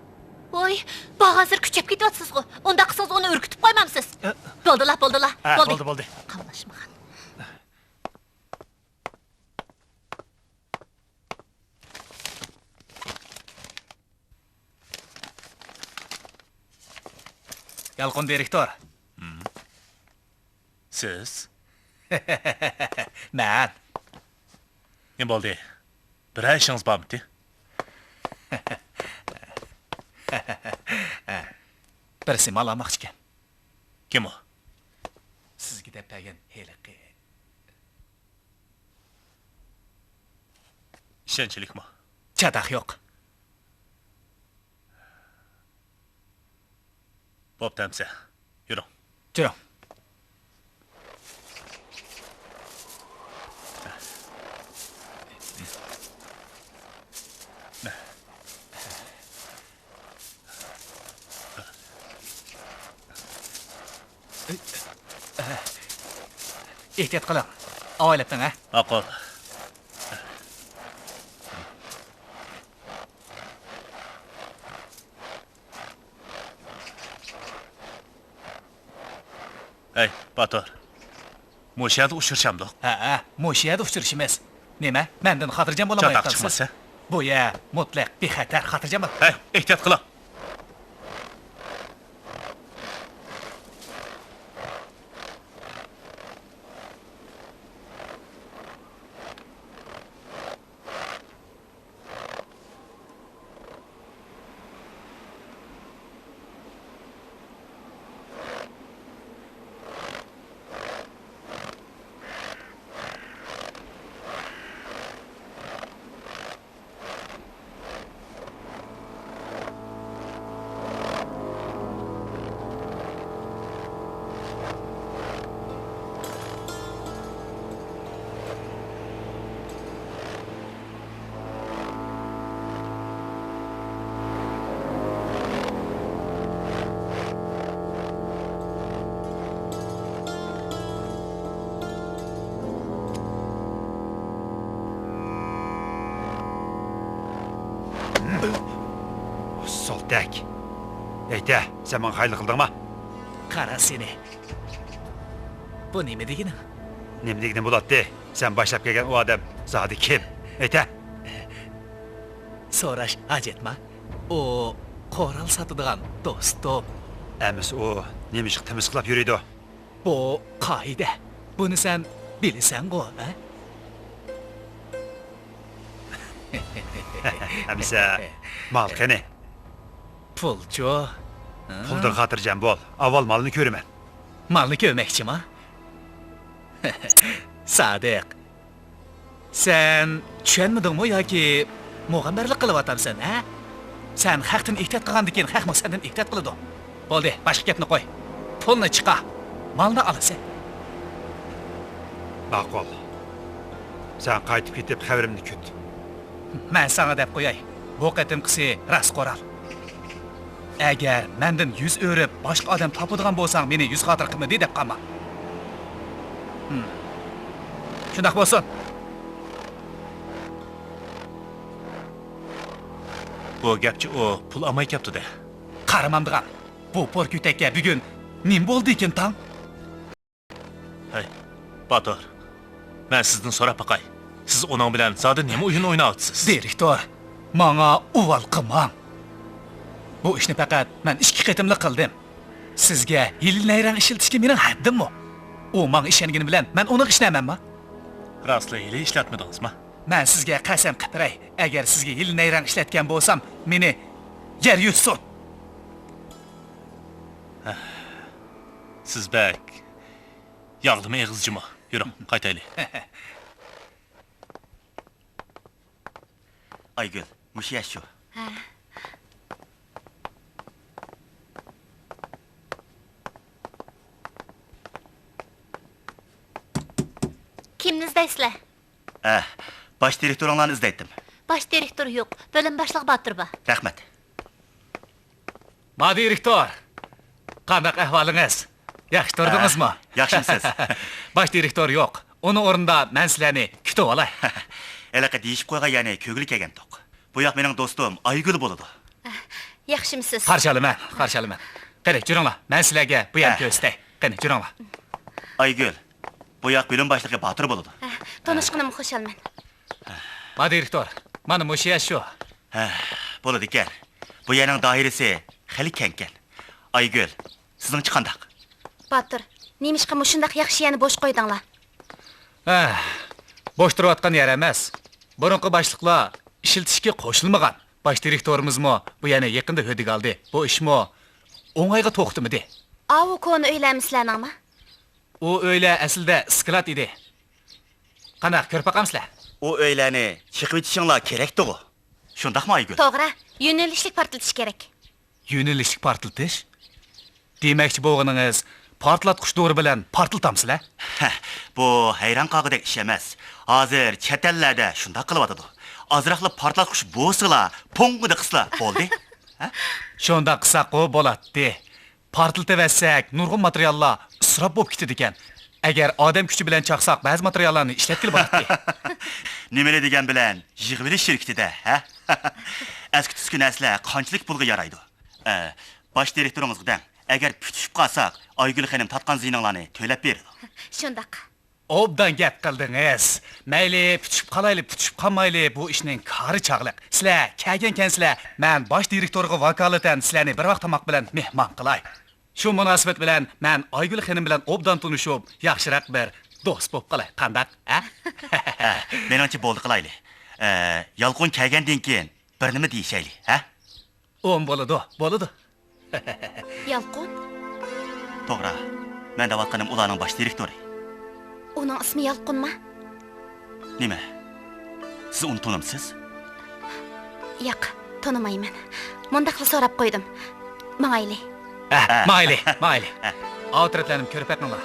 ۋوي، بارغانسېرى كۈچەپ كېتىۋاتىسىزغۇ. ئۇنداق قىلسىڭىز ئۇنى ئۈركۈتۈپ قويمامسىز؟ ئە، بولدىلا، بولدىلا، ھە، بولدى. بولدى، بولدى. قاملاشمىغان. يالقۇن دىرېكتور. سىز؟ مەن. نېمە بولدى؟ بىرەر ئىشىڭىز بارمىدى؟ بىرسى مال ئالماقچىكەن. كىم ئۇ؟ سىزگە دەپ بەرگەن ھېلىقى. ئىشەنچلىكمۇ؟ چاتاق يوق. بوپتۇ ئەمسە، يۈرۈڭ. يۈرۈڭ. ئېھتىيات قىلىڭ. ئاۋايلاپ مېڭە. ماقۇل. ھەي، باتۇر. مۇشۇ يەردە ئۇچرىشامدۇق؟ ھەئە، مۇشۇ يەردە ئۇچرىشىمىز. نېمە، مەندىن خاتىرجەم بولالمايۋاتامسىز؟ چاتاق چىقمىسا. بۇ يەر مۇتلەق بىخەتەر، خاتىرجەم بول. ھەي، ئېھتىيات قىلىڭ. سولتەك. ئېيتە، سەن ماڭا خايانلىق قىلدىڭما؟ قارا سېنى. بۇ نېمە دېگىنىڭ؟ نېمە دېگىنىم بولاتتى؟ سەن باشلاپ كەلگەن ئۇ ئادەم زادى كىم؟ ئېيتە. سوراش ھاجەتما؟ ئۇ قورال ساتىدىغان دوستۇم. ئەمىسە ئۇ نېمىشقا تىمىسقىلاپ يۈرىدۇ؟ بۇ قائىدە. بۇنى سەن بىلىسەنغۇ، ھە؟ ئەمىسە، مال قېنى؟ پۇلچۇ؟ ھە؟ پۇلدىن خاتىرجەم بول. ئاۋۋال مالنى كۆرىمەن. مالنى كۆرمەكچىما؟ سادىق، سەن چۈشەنمىدىڭمۇ ياكى مۇغەمبەرلىك قىلىۋاتامسەن، ھە؟ سەن خەقتىن ئېھتىيات قىلغاندىكىن، خەقمۇ سەندىن ئېھتىيات قىلىدۇ. بولدى، باشقا گەپنى قوي. پۇلنى چىقار، مالنى ئالىسەن. ماقۇل. سەن قايتىپ كېتىپ خەۋىرىمنى كۈت. مەن ساڭا دەپ قوياي، بۇ قېتىمقىسى راست قورال. ئەگەر مەندىن يۈز ئۆرۈپ، باشقا ئادەم تاپىدىغان بولساڭ، مېنى يۈز خاتىرە قىلمىدى دەپ قالما. ھىم. شۇنداق بولسۇن. بۇ گەپچە ئۇ پۇل ئالماي كەپتۇ-دە. قارىمامدىغان، بۇ پور كۆتەككە بۈگۈن نېمە بولدىكىن تاڭ؟ ھەي، باتۇر، مەن سىزدىن سوراپ باقاي، سىز ئۇنىڭ بىلەن زادى نېمە ئويۇن ئويناۋاتىسىز؟ دىرېكتور، ماڭا ئۇۋال قىلماڭ. بۇ ئىشنى پەقەت مەن ئىككى قېتىملا قىلدىم. سىزگە ھىيلە نەيرەڭ ئىشلىتىشكە مېنىڭ ھەددىممۇ؟ ئۇ ماڭا ئىشەنگىنى بىلەن مەن ئۇنىڭغا ئىشىنەمەنما؟ راستلا ھىيلە ئىشلەتمىدىڭىزما؟ مەن سىزگە قەسەم قىلىپ بېرەي، ئەگەر سىزگە ھىيلە نەيرەڭ ئىشلەتكەن بولسام، مېنى يەر يۇتسۇن. سىز بەك ياغلىما ئېغىز جۇمۇ. يۈرۈڭ، قايتايلى. ئايگۈل، مۇشۇ يەر شۇ. ھە. كىمنى ئىزدەيسىلەر؟ ئە، باش دىرېكتورۇڭلارنى ئىزدەيتتىم. باش دىرېكتور يوق، بۆلۈم باشلىقى باتۇر بار. رەھمەت. ما دىرېكتور! قانداق ئەھۋالىڭىز؟ ياخشى تۇردىڭىزمۇ؟ ھە، ياخشىمسىز؟ باش دىرېكتور يوق. ئۇنىڭ ئورنىدا مەن سىلەرنى كۈتۈۋالاي. ھېلىقى دېيىشىپ قويغان يەرنى كۆرگىلى كەلگەنتۇق. بۇ ياق مېنىڭ دوستۇم ئايگۈل بولىدۇ. ياخشىمسىز؟ قارشى ئالىمەن، قارشى ئالىمەن. قېنى، جۈرۈڭلار، مەن سىلەرگە بۇ يەرنى ھە. كۆرسىتەي. قېنى، جۈرۈڭلار. ئايگۈل، بۇ ياق بۆلۈم باشلىقى باتۇر بولىدۇ. ھە، تونۇشقىنىمغا خۇشالمەن. ما دىرېكتور، مانا مۇشۇ يەر شۇ. ھە، بولىدىكەن. بۇ يەرنىڭ دائىرىسى خېلى كەڭكەن. ئايگۈل، سىزنىڭچە قانداق؟ باتۇر، نېمىشقا مۇشۇنداق ياخشى يەرنى بوش قويدۇڭلار؟ ھە، بوش تۇرۇۋاتقان يەر ئەمەس. بۇرۇنقى باشلىقلار ئىشلىتىشكە قوشۇلمىغان. باش دىرېكتورىمىزمۇ بۇ يەرنى يېقىندا ھۆددىگە ئالدى. بۇ ئىشمۇ ئوڭايغا توختىمىدى. ئاۋۇ كونا ئۆيلەرمۇ سىلەرنىڭمۇ؟ ئۇ ئۆيلەر ئەسلىدە سكلات ئىدى. قانداق، كۆرۈپ باقامسىلەر؟ ئۇ ئۆيلەرنى چېقىۋېتىشىڭلار كېرەكتىغۇ. شۇنداقمۇ، ئايگۈل؟ توغرا، يۆنىلىشلىك پارتلىتىش كېرەك. يۆنىلىشلىك پارتلىتىش؟ دېمەكچى بولغىنىڭىز، پارتلاتقۇچ دورا بىلەن پارتلىتامسىلەر؟ ھە، بۇ ھەيران قالغۇدەك ئىش ئەمەس. ھازىر چەت ئەللەردە شۇنداق قىلىۋاتىدۇ. ئازراقلا پارتلاتقۇچ بوسىلا، پوڭغىدە قىسلا بولدى. ھە؟ شۇنداق قىلساققۇ بولاتتى. پارتلىتىۋەتسەك، نۇرغۇن ماتېرىياللار ئىسراپ بولۇپ كېتىدىكەن. ئەگەر ئادەم كۈچى بىلەن چاقساق، بەزى ماتېرىياللارنى ئىشلەتكىلى بولاتتى. نېمىلا دېگەن بىلەن يىغىۋېلىش شىركىتىدە، ھە؟ ئەسكى تۈسكى نەرسىلەر قانچىلىك پۇلغا يارايدۇ؟ ئە، باش دىرېكتورىڭىزغا دەڭ، ئەگەر پۈتۈشۈپ قالساق، ئايگۈل خېنىم تارتقان زىيىنىڭلارنى تۆلەپ بېرىدۇ. شۇنداق. ئوبدان گەپ قىلدىڭىز. مەيلى، پۈتۈشۈپ قالايلى، پۈتۈشۈپ قالمايلى، بۇ ئىشنىڭ كارى چاغلىق. سىلەر كەلگەنكەنسىلەر، مەن باش دىرېكتورغا ۋاكالىتەن سىلەرنى بىر ۋاق تاماق بىلەن مېھمان قىلاي. شۇ مۇناسىۋەت بىلەن مەن ئايگۈل خېنىم بىلەن ئوبدان تونۇشۇپ، ياخشىراق بىر دوست بولۇپ قالاي، قانداق، ھە؟ ھە، مېنىڭچە بولدى قىلايلى. ئە، يالقۇن كەلگەندىن كېيىن بىر نېمە دېيىشەيلى، ھە؟ ئۇم، بولىدۇ، بولىدۇ. يالقۇن؟ توغرا، مەن دەۋاتقىنىم ئۇلارنىڭ باش دىرېكتورى. ئۇنىڭ ئىسمى يالقۇنما؟ نېمە؟ سىز ئۇنى تونۇمسىز؟ ياق، تونۇمايمەن. مۇنداقلا سوراپ قويدۇم. ماڭايلى. ھە، ھە. ماڭايلى، ماڭايلى. ھە. ئاۋۇ تەرەپلەرنىمۇ كۆرۈپ بېقىڭلار.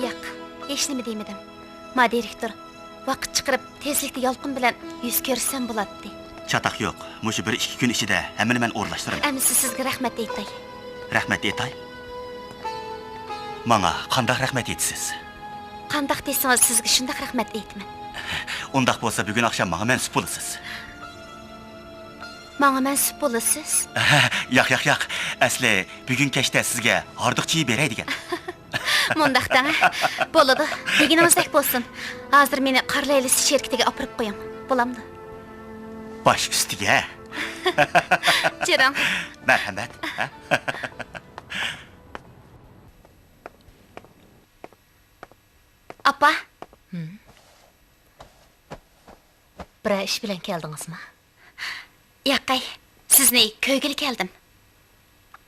ياق، ھېچنېمە دېمىدىم. ما دىرېكتور، ۋاقىت چىقىرىپ، تېزلىكتە يالقۇن بىلەن يۈز كۆرۈشسەم بولاتتى. چاتاق يوق، مۇشۇ بىر ئىككى كۈن ئىچىدە ھەممىنى مەن ئورۇنلاشتۇرىمەن. ئەمىسە سىزگە رەھمەت ئېيتاي. رەھمەت ئېيتاي؟ ماڭا قانداق رەھمەت ئېيتىسىز؟ قانداق دېسىڭىز، سىزگە شۇنداق رەھمەت ئېيتىمەن. ئۇنداق بولسا، بۈگۈن ئاخشام ماڭا مەنسۇپ بولىسىز. ماڭا مەنسۇپ بولىسىز؟ ياق، ياق، ياق. ئەسلى، بۈگۈن كەچتە سىزگە ھاردۇق چېيى بېرەي دېگەن. مۇنداق دەڭ، ھە؟ بولىدۇ. دېگىنىڭىزدەك بولسۇن. ھازىر مېنى قار لەيلىسى شىركىتىگە ئاپىرىپ قويۇڭ. بولامدۇ؟ باش ئۈستىگە. جۈرۈڭ. مەرھەمەت. ھە؟ ئاپا. ھىم. بىرەر ئىش بىلەن كەلدىڭىزمۇ؟ ياقەي، سىزنى كۆرگىلى كەلدىم.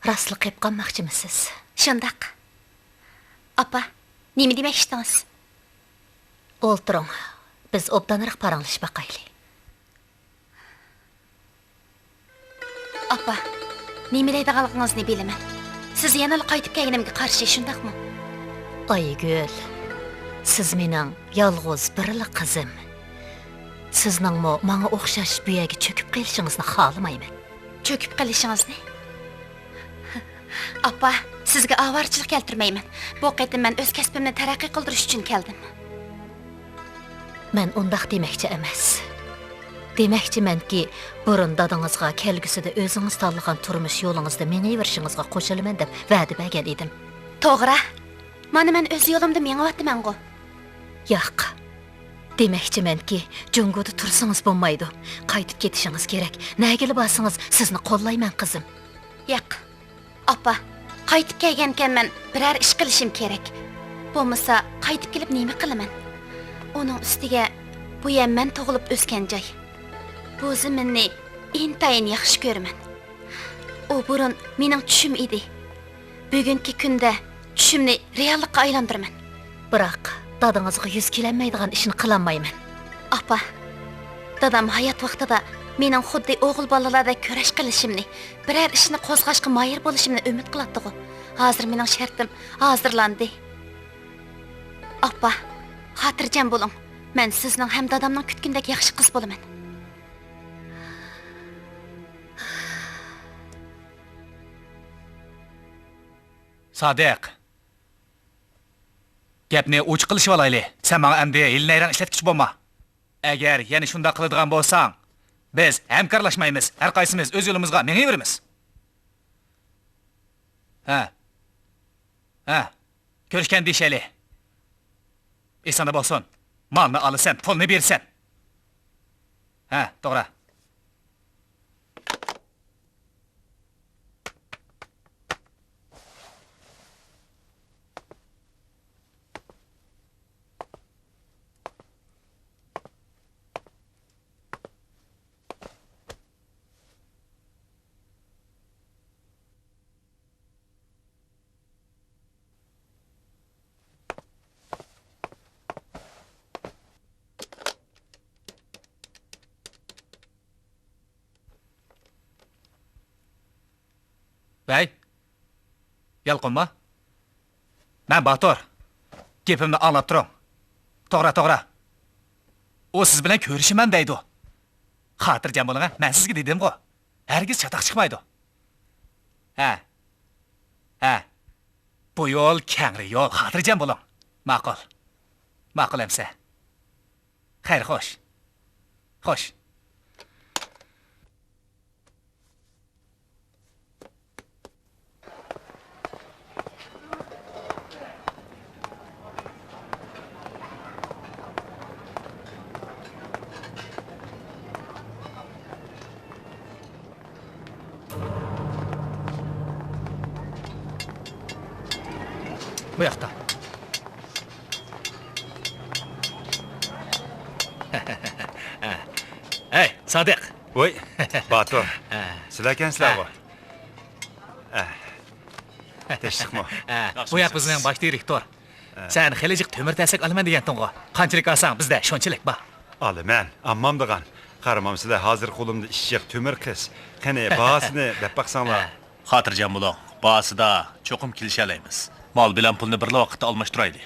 راستلا قېلىپ قالماقچىمۇسىز؟ شۇنداق. ئاپا، نېمە دېمەكچىدىڭىز؟ ئولتۇرۇڭ، بىز ئوبدانراق پاراڭلىشىپ باقايلى. ئاپا، نېمە دەيدىغانلىقىڭىزنى بىلىمەن. سىز يەنىلا قايتىپ كەلگىنىمگە قارشى، شۇنداقمۇ؟ ئايگۈل، سىز مېنىڭ يالغۇز بىرلا قىزىم. سىزنىڭمۇ ماڭا ئوخشاش بۇ يەرگە چۆكۈپ قېلىشىڭىزنى خالىمايمەن. چۆكۈپ قېلىشىڭىزنى؟ ئاپا، سىزگە ئاۋارىچىلىك كەلتۈرمەيمەن. بۇ قېتىم مەن ئۆز كەسپىمنى تەرەققىي قىلدۇرۇش ئۈچۈن كەلدىم. مەن ئۇنداق دېمەكچى ئەمەس. دېمەكچىمەنكى، بۇرۇن دادىڭىزغا كەلگۈسىدە ئۆزىڭىز تاللىغان تۇرمۇش يولىڭىزدا مېڭىۋېرىشىڭىزغا قوشۇلىمەن دەپ ۋەدە بەرگەن ئىدىم. توغرا. مانا مەن ئۆز يولۇمدا مېڭىۋاتىمەنغۇ. ياق. دېمەكچىمەنكى، جۇڭگودا تۇرسىڭىز بولمايدۇ. قايتىپ كېتىشىڭىز كېرەك. نەگىلا بارسىڭىز، سىزنى قوللايمەن، قىزىم. ياق. ئاپا، قايتىپ كەلگەنكەنمەن، بىرەر ئىش قىلىشىم كېرەك. بولمىسا، قايتىپ كېلىپ نېمە قىلىمەن؟ ئۇنىڭ ئۈستىگە، بۇ يەر مەن تۇغۇلۇپ ئۆسكەن جاي. بۇ زېمىننى ئىنتايىن ياخشى كۆرىمەن. ئۇ بۇرۇن مېنىڭ چۈشۈم ئىدى. بۈگۈنكى كۈندە چۈشۈمنى رېئاللىققا ئايلاندۇرىمەن. بىراق، دادىڭىزغا يۈز كېلەلمەيدىغان ئىشنى قىلالمايمەن. ئاپا، دادام ھايات ۋاقتىدا مېنىڭ خۇددى ئوغۇل بالىلاردەك كۈرەش قىلىشىمنى، بىرەر ئىشنى قوزغاشقا ماھىر بولۇشۇمنى ئۈمىد قىلاتتىغۇ. ھازىر مېنىڭ شەرتىم ھازىرلاندى. ئاپا، خاتىرجەم بولۇڭ. مەن سىزنىڭ ھەم دادامنىڭ كۈتكىنىدەك ياخشى قىز بولىمەن. سادىق. گەپنى ئوچۇق قىلىشىۋالايلى. سەن ماڭا ئەمدى ھىيلە-نەيرەڭ ئىشلەتكۈچى بولما. ئەگەر يەنە شۇنداق قىلىدىغان بولساڭ، بىز ھەمكارلاشمايمىز، ھەر قايسىمىز ئۆز يولىمىزغا مېڭىۋېرىمىز. ھە. ھە. كۆرۈشكەندە دېيىشەيلى. ئېسىڭدە بولسۇن. مالنى ئالىسەن، پۇلنى بېرىسەن. ھە، توغرا. ۋەي، يالقۇنما. مەن باتۇر. گېپىمنى ئاڭلاپ تۇرۇڭ. توغرا، توغرا. ئۇ سىز بىلەن كۆرۈشىمەن دەيدۇ. خاتىرجەم بولۇڭ ھە، مەن سىزگە دېدىمغۇ. ھەرگىز چاتاق چىقمايدۇ. ھە. ھە. بۇ يول كەڭرى يول، خاتىرجەم بولۇڭ. ماقۇل. ماقۇل ئەمسە. خەير، خوش. خوش. بۇ ياقتا. ھەي، سادىق! ۋوي، باتۇر. ھە. سىلەركەنسىلەرغۇ؟ ھە. ھە. تىنچلىقمۇ؟ ھە، بۇ ياق بىزنىڭ باش دىرېكتور. ھە. سەن خېلى جىق تۆمۈر تەسلىك ئالىمەن دېگەنتىڭغۇ. قانچىلىك ئالساڭ، بىزدە شۇنچىلىك بار. ئالىمەن، ئاممامدىغان. قارىمامسىلەر، ھازىر قولۇمدا ئىششىق تۆمۈر قىس. قېنى، باھاسىنى دەپ باقساڭلار. ھە. خاتىرجەم بولۇڭ، باھاسىدا چوقۇم كېلىشەلەيمىز. مال بىلەن پۇلنى بىرلا ۋاقىتتا ئالماشتۇرايلى.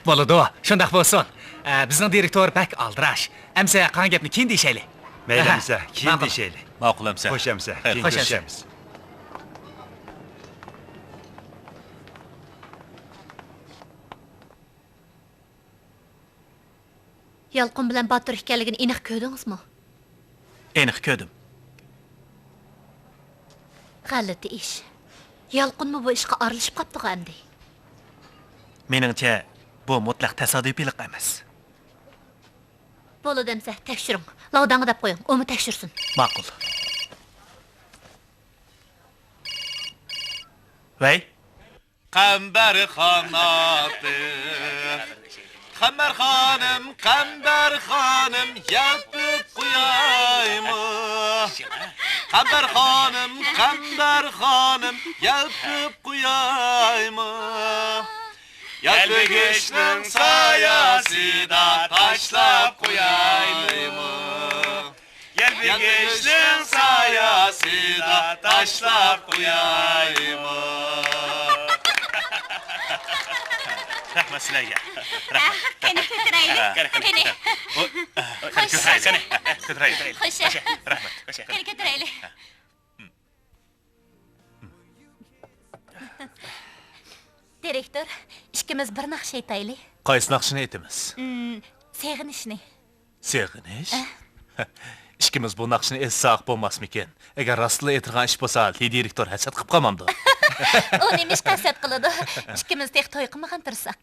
بولىدۇ، شۇنداق بولسۇن. ئە، بىزنىڭ دىرېكتور بەك ئالدىراش. ئەمسە قالغان گەپنى كېيىن دېيىشەيلى. مەيلى ئەمسە، كېيىن دېيىشەيلى. ماقۇل ئەمسە. خوش ئەمسە، كېيىن كۆرۈشەرمىز. يالقۇن بىلەن باتۇر ئىكەنلىكىنى ئېنىق كۆردىڭىزمۇ؟ ئېنىق كۆردۈم. غەلىتە ئىش. يالقۇنمۇ بۇ ئىشقا ئارىلىشىپ قاپتىغۇ ئەمدى. مېنىڭچە، بۇ مۇتلەق تاسادىپىيلىق ئەمەس. بولىدۇ ئەمسە، تەكشۈرۈڭ. لاۋداڭغا دەپ قويۇڭ، ئۇمۇ تەكشۈرسۇن. ماقۇل. ۋەي. قەمبەر خاناتى. قەمبەر خانىم، قەمبەر خانىم، يەلپۈپ قويايمۇ؟ قەمبەر خانىم، قەمبەر خانىم، يەلپۈپ قويايمۇ؟ يەلپۈگۈچنىڭ ساياسىدا تاشلاپ قويايمۇ؟ يەلپۈگۈچنىڭ ساياسىدا تاشلاپ قويايمۇ؟ رەھمەت سىلەرگە. رەھمەت. قېنى، كۆتۈرەيلى. قېنى، قېنى. قېنى. ئۇ، قېنى، كۆتۈرەيلى. قېنى، كۆتۈرەيلى. خوش. رەھمەت. قېنى، كۆتۈرەيلى. دىرېكتور، ئىككىمىز بىر ناخشا ئېيتايلى. قايسى ناخشىنى ئېيتىمىز؟ ئىم، سېغىنىشنى. سېغىنىش؟ ئە. ئىككىمىز بۇ ناخشىنى ئېيتساق بولماسمىكىن؟ ئەگەر راستلا ئېيتىدىغان ئىش بولسا، لى دىرېكتور ھەسەت قىلىپ قالمامدۇ؟ ئۇ نېمە ئىشقا ھەسەت قىلىدۇ؟ ئىككىمىز تېخى توي قىلمىغان تۇرساق.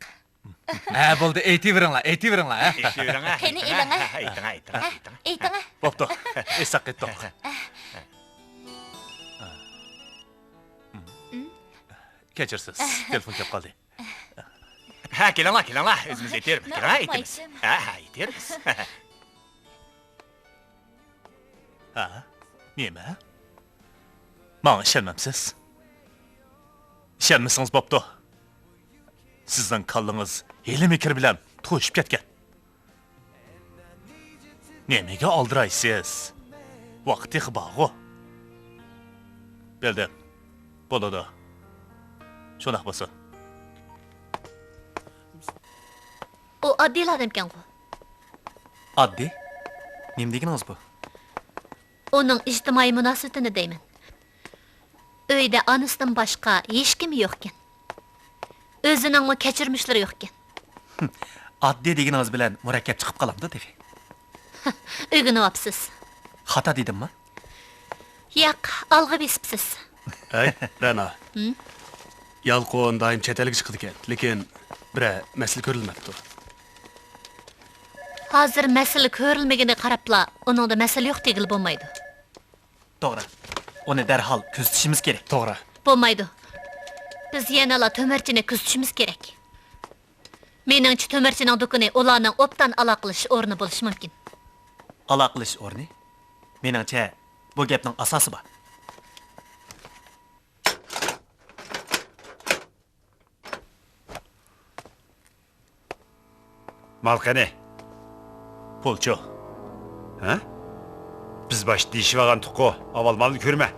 ھە، بولدى، ئېيتىۋېرىڭلار، ئېيتىۋېرىڭلار، ھە. ئېيتىۋېرىڭ، ھە. قېنى، ئېيتىڭ، ئېلىڭە. ھە، ئېيتىڭ، ئېيتىڭ، ھە، ئېيتىڭ. ئېيتىڭ. بوپتۇ، ئېيتساق ئېيتتۇق. ئىم؟ كەچۈرسىز، تېلېفون كەپ قالدى. ھە، كېلىڭلار، كېلىڭلار، ئۆزىمىز ئېيتىۋېرىمىز. كېلىڭلار، ئېيتىمىز. ھە، ھە، ئېيتىۋېرىمىز. ھە؟ نېمە؟ ماڭا ئىشەنمەمسىز؟ ئىشەنمىسىڭىز بوپتۇ. سىزنىڭ كاللىڭىز ھىيلە-مىكىر بىلەن توشۇپ كەتكەن. نېمىگە ئالدىرايسىز؟ ۋاقىت تېخى بارغۇ. بىلدىم. بولىدۇ. شۇنداق بولسۇن. ئۇ ئاددىيلا ئادەمكەنغۇ. ئاددىي؟ نېمە دېگىنىڭىز بۇ؟ ئۇنىڭ ئىجتىمائىي مۇناسىۋىتىنى دەيمەن. ئۆيدە ئانىسىدىن باشقا ھېچكىمى يوقكەن. ئۆزىنىڭمۇ كەچۈرمىشلىرى يوقكەن. ئاددىي دېگىنىڭىز بىلەن مۇرەككەپ چىقىپ قالامدۇ تېخى. ئۆگىنىۋاپسىز. خاتا دېدىممۇ؟ ياق، ئالغا بېسىپسىز. ھەي، رەنا. ھىم؟ يالقۇن دائىم چەت ئەلگە چىقىدىكەن، لېكىن بىرەر مەسىلە كۆرۈلمەپتۇ. ھازىر مەسىلە كۆرۈلمىگىنىگە قاراپلا، ئۇنىڭدا مەسىلە يوق دېگىلى بولمايدۇ. توغرا. ئۇنى دەرھال كۆزىتىشىمىز كېرەك. توغرا. بولمايدۇ. بىز يەنىلا تۆمۈرچىنى كۆزىتىشىمىز كېرەك. مېنىڭچە، تۆمۈرچىنىڭ دۇكىنى ئۇلارنىڭ ئوبدان ئالاقىلىشىش ئورنى بولۇشى مۇمكىن. ئالاقىلىشىش ئورنى؟ مېنىڭچە، بۇ گەپنىڭ ئاساسى بار. مال قېنى؟ پۇلچۇ. ھە؟ بىز باشتا دېيىشىۋالغانتۇققۇ، ئاۋۋال مالنى كۆرمە.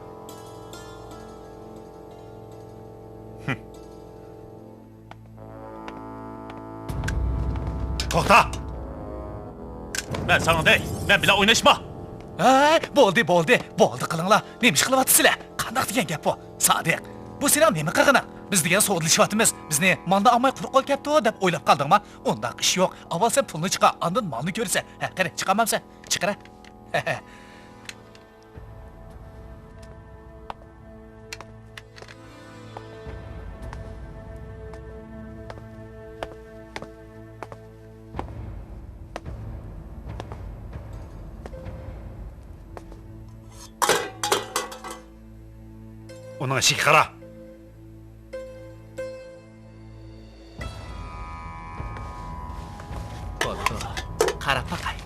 توختا! مەن ساڭا دەي، مەن بىلەن ئويناشما! ھەي، بولدى، بولدى، بولدى قىلىڭلار. نېمە ئىش قىلىۋاتىسىلەر؟ قانداق دېگەن گەپ بۇ؟ سادىق، بۇ سېنىڭ نېمە قىلغىنىڭ؟ بىز دېگەن سودىلىشىۋاتىمىز. بىزنى مالنى ئالماي قۇرۇق قول كەپتۇ دەپ ئويلاپ قالدىڭما؟ ئۇنداق ئىش يوق. ئاۋۋال سەن پۇلنى چىقار، ئاندىن مالنى كۆرىسەن. ھە، قېنى، چىقارمامسەن؟ چىقىرە. ئۇنىڭ ئىشىكى قارا. بولىدۇ. قاراپ باقاي.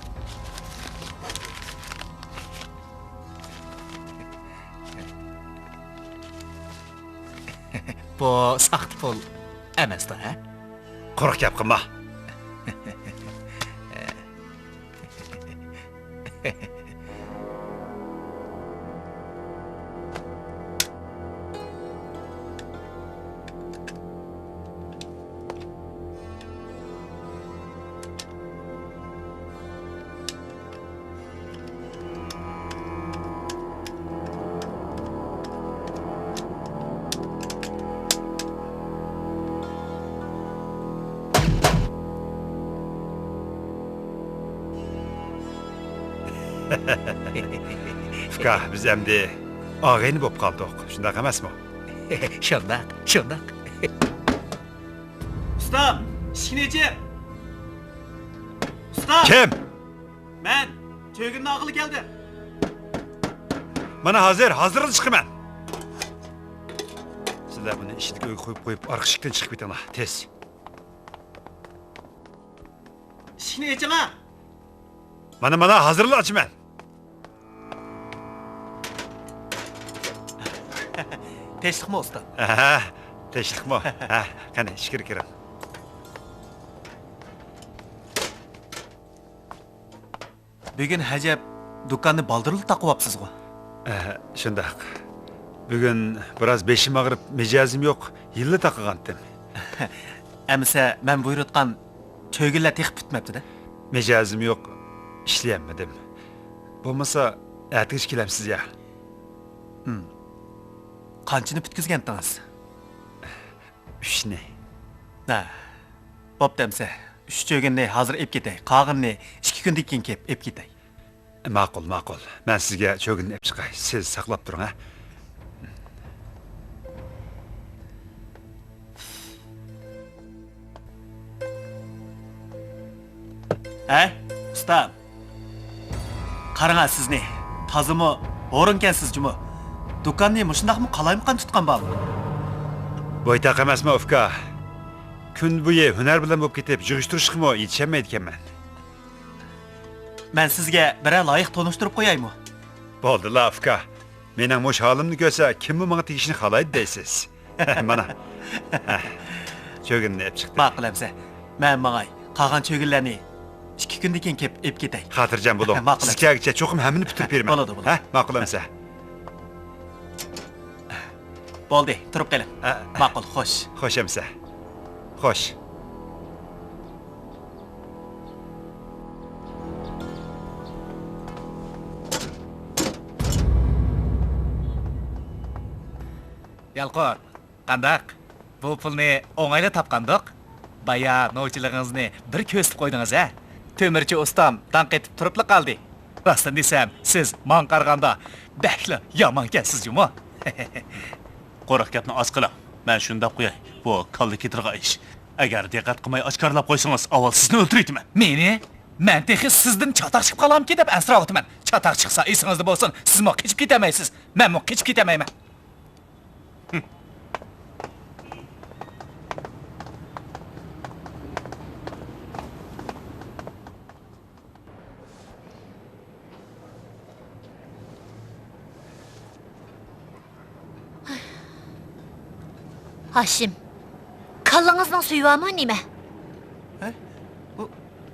بۇ ساختا پۇل ئەمەستۇ، ھە؟ قۇرۇق گەپ قىلما. ئۇكا، بىز ئەمدى ئاغىنە بولۇپ قالدۇق، شۇنداق ئەمەسمۇ؟ شۇنداق، شۇنداق. ئۇستام، ئىشىكنى ئېچىڭ. ئۇستام! كىم؟ مەن چۆگۈننى ئالغىلى كەلدىم. مانا ھازىر، ھازىرلا چىقىمەن. سىلەر بۇنى ئىشىكتىكى ئۆيگە قويۇپ قويۇپ، ئارقا ئىشىكتىن چىقىپ كېتىڭلار، تېز. ئىشىكنى ئېچىڭا. مانا، مانا، ھازىرلا ئاچىمەن. تىنچلىقمۇ، ئۇستا؟ ھە، تىنچلىقمۇ؟ ھە، قېنى، ئىچكىرى كىرىڭ. بۈگۈن ھەجەپ دۇكاننى بالدۇرلا تاقىۋاپسىزغۇ؟ ھە، شۇنداق. بۈگۈن بىراز بېشىم ئاغرىپ، مىجەزىم يوق، يىللا تاقىغانتىم. ئەمىسە مەن بۇيرۇتقان چۆگۈنلەر تېخى پۈتمەپتۇ-دە. مىجەزىم يوق، ئىشلىيەلمىدىم. بولمىسا، ئەتىگىچە كېلەمسىز يا؟ ھىم. قانچىنى پۈتكۈزگەنتىڭىز؟ ئۈچنى. ھە. بوپتۇ ئەمىسە. ئۈچ چۆگۈننى ھازىر ئېلىپ كېتەي. قالغىنىنى ئىككى كۈندىن كېيىن كېلىپ ئېلىپ كېتەي. ماقۇل، ماقۇل. مەن سىزگە چۆگۈننى ئېلىپ چىقاي. سىز ساقلاپ تۇرۇڭ، ھە؟ ھەي، ئۇستام! قاراڭا سىزنى، تازىمۇ ھورۇنكەنسىز جۇمۇ. دۇكاننى مۇشۇنداقمۇ قالايمىقان تۇتقان بارمۇ؟ بويتاق ئەمەسمۇ، ئۇكا؟ كۈن بويى ھۈنەر بىلەن بولۇپ كېتىپ، يىغىشتۇرۇشقىمۇ يېتىشەلمەيدىكەنمەن. مەن سىزگە بىرەر لايىق تونۇشتۇرۇپ قويايمۇ؟ بولدىلا، ئۇكا. مېنىڭ مۇشۇ ھالىمنى كۆرسە، كىممۇ ماڭا تېگىشنى خالايدۇ دەيسىز. مانا. ھە. چۆگۈننى ئېلىپ چىقتىم. ماقۇل ئەمىسە. مەن ماڭاي. قالغان چۆگۈنلەرنى ئىككى كۈندىن كېيىن كېلىپ ئېلىپ كېتەي. خاتىرجەم بولۇڭ. ماقۇل ئەمىسە. سىز كەلگۈچە چوقۇم ھەممىنى پۈتتۈرۈپ بېرىمەن. بولىدۇ، بولىدۇ. ھە؟ ماقۇل ئەمىسە. بولدى، تۇرۇپ قېلىڭ. ھە. ماقۇل، خوش. خوش ئەمىسە. خوش. يالقۇن، قانداق؟ بۇ پۇلنى ئوڭايلا تاپقاندۇق. بايا نوچىلىقىڭىزنى بىر كۆرسىتىپ قويدىڭىز ھە. تۆمۈرچى ئۇستام داڭ قېتىپ تۇرۇپلا قالدى. راستىنى دېسەم، سىز ماڭا قارىغاندا بەكلا يامانكەنسىز جۇمۇ. قۇرۇق گەپنى ئاز قىلىڭ. مەن شۇنداق قوياي، بۇ كاللا كېتىدىغان ئىش. ئەگەر دىققەت قىلماي ئاشكارىلاپ قويسىڭىز، ئاۋۋال سىزنى ئۆلتۈرۈۋېتىمەن. مېنى؟ مەن تېخى سىزدىن چاتاق چىقىپ قالامكى دەپ ئەنسىرەۋاتىمەن. چاتاق چىقسا ئېسىڭىزدە بولسۇن، سىزمۇ قېچىپ كېتەلمەيسىز. مەنمۇ قېچىپ كېتەلمەيمەن. ھاشىم، كاللىڭىزنىڭ سۈيى بارمۇ نېمە؟ ھە؟ بۇ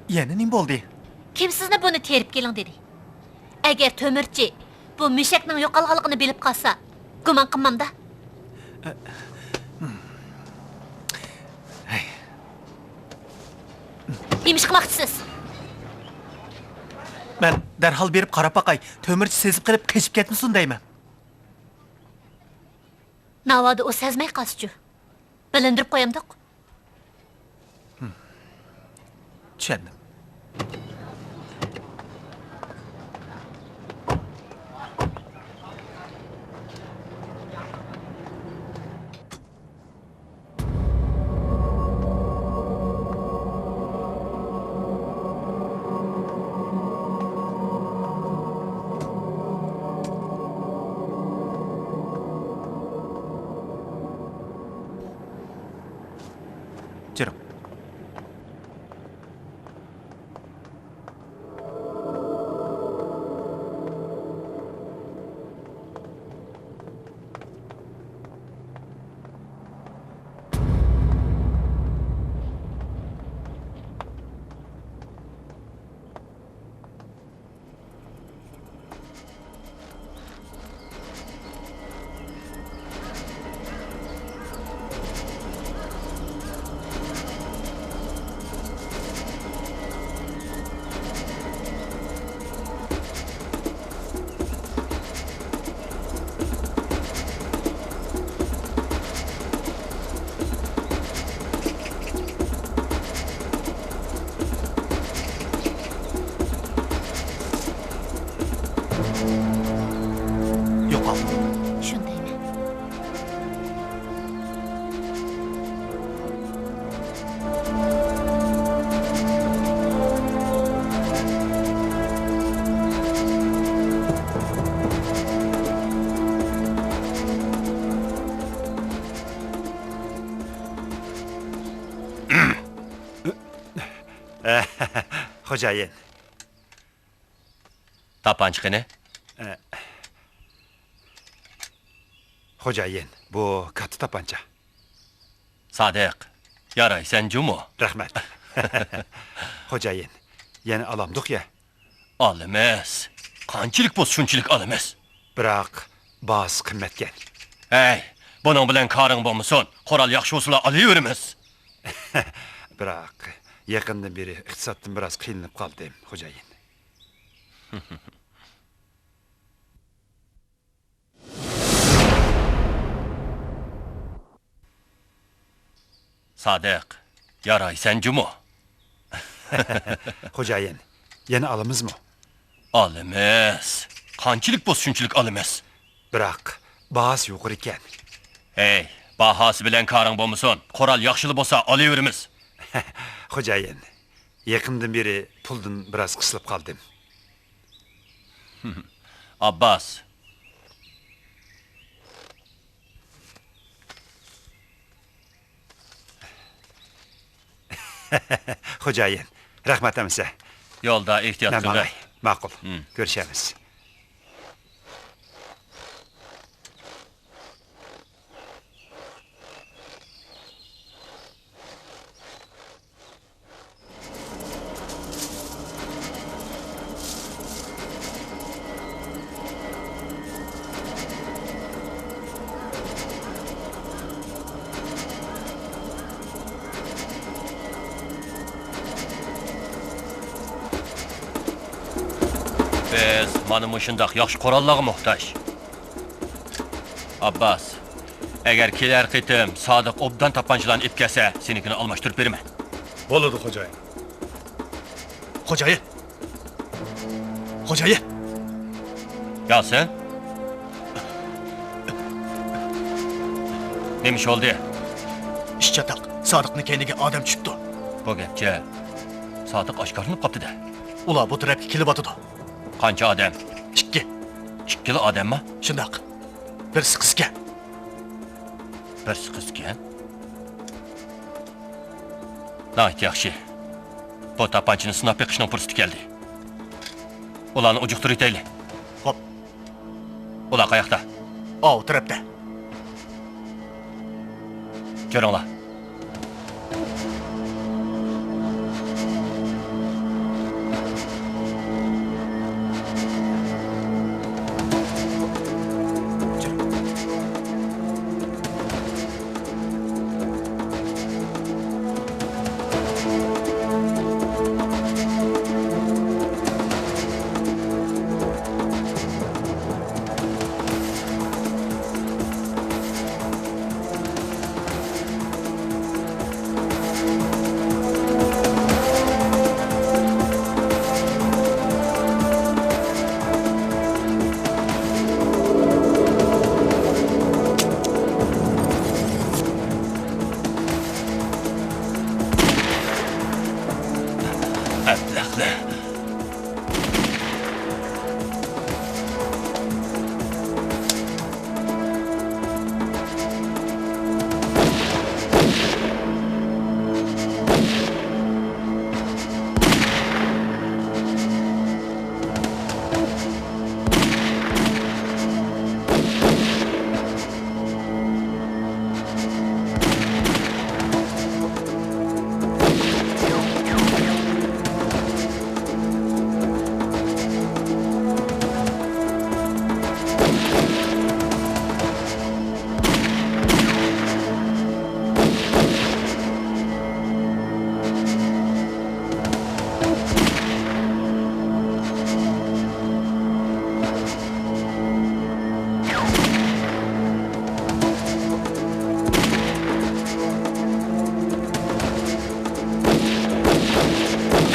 يەنە نېمە بولدى؟ كىم سىزنى بۇنى تېرىپ كېلىڭ دېدى؟ ئەگەر تۆمۈرچى بۇ مۈشەكنىڭ يوقالغانلىقىنى بىلىپ قالسا، گۇمان قىلمامدا. ھەي. نېمە ئىش قىلماقچىسىز؟ مەن دەرھال بېرىپ قاراپ باقاي، تۆمۈرچى سېزىپ قېلىپ قېچىپ كەتمىسۇن دەيمەن. ناۋادا ئۇ سەزمەي قالسىچۇ؟ بىلىندۈرۈپ قويامدۇق؟ چۈشەندىم. جۈرۈڭ. يوقالدى. شۇندايمۇ؟ خوجايىن. تاپانچا قېنى؟ ئە، خوجايىن، بۇ كاتتا تاپانچا. سادىق، يارايسەن جۇمۇ. رەھمەت. خوجايىن، يەنە ئالامدۇق يا؟ ئالىمىز. قانچىلىك بولسا شۇنچىلىك ئالىمىز. بىراق، باھاسى قىممەتكەن. ھەي، بۇنىڭ بىلەن كارىڭ بولمىسۇن. قورال ياخشى بولسىلا ئالىۋېرىمىز. بىراق، يېقىندىن بېرى ئىقتىسادتىن بىراز قىينىلىپ قالدىم، خوجايىن. سادىق، يارايسەن جۇمۇ. خوجايىن، يەنە ئالىمىزمۇ؟ ئالىمىز. قانچىلىك بولسا شۇنچىلىك ئالىمىز. بىراق، باھاسى يۇقىرى ئىكەن. ھەي، باھاسى بىلەن كارىڭ بولمىسۇن. قورال ياخشىلا بولسا ئالىۋېرىمىز. خوجايىن، يېقىندىن بېرى پۇلدىن بىراز قىسىلىپ قالدىم. ئابباس. خوجايىن، رەھمەت ئەمىسە. يولدا ئېھتىيات قىل. مەن ماڭاي. ماقۇل. ھىم. كۆرۈشەرمىز. بىز مانا مۇشۇنداق ياخشى قوراللارغا موھتاج. ئابباس، ئەگەر كېلەر قېتىم سادىق ئوبدان تاپانچىلارنى ئېلىپ كەلسە، سېنىڭكىنى ئالماشتۇرۇپ بېرىمەن. بولىدۇ، خوجايىن. خوجايىن! خوجايىن! ياسىن! نېمە ئىش بولدى؟ ئىش چاتاق، سادىقنىڭ كەينىگە ئادەم چۈشۈپتۇ. بۇ گەپچە، سادىق ئاشكارىلىنىپ قاپتۇ-دە. ئۇلار بۇ تەرەپكە كېلىۋاتىدۇ. قانچە ئادەم؟ ئىككى. ئىككىلا ئادەمما؟ شۇنداق. بىرسى قىزكەن. بىرسى قىزكەن؟ ناھايىتى ياخشى. بۇ تاپانچىنى سىناپ بېقىشنىڭ پۇرسىتى كەلدى. ئۇلارنى ئۇجۇقتۇرۇۋېتەيلى. خوپ. ئۇلار قاياقتا؟ ئاۋۇ تەرەپتە. جۈرۈڭلار. ئەبلەخلەر!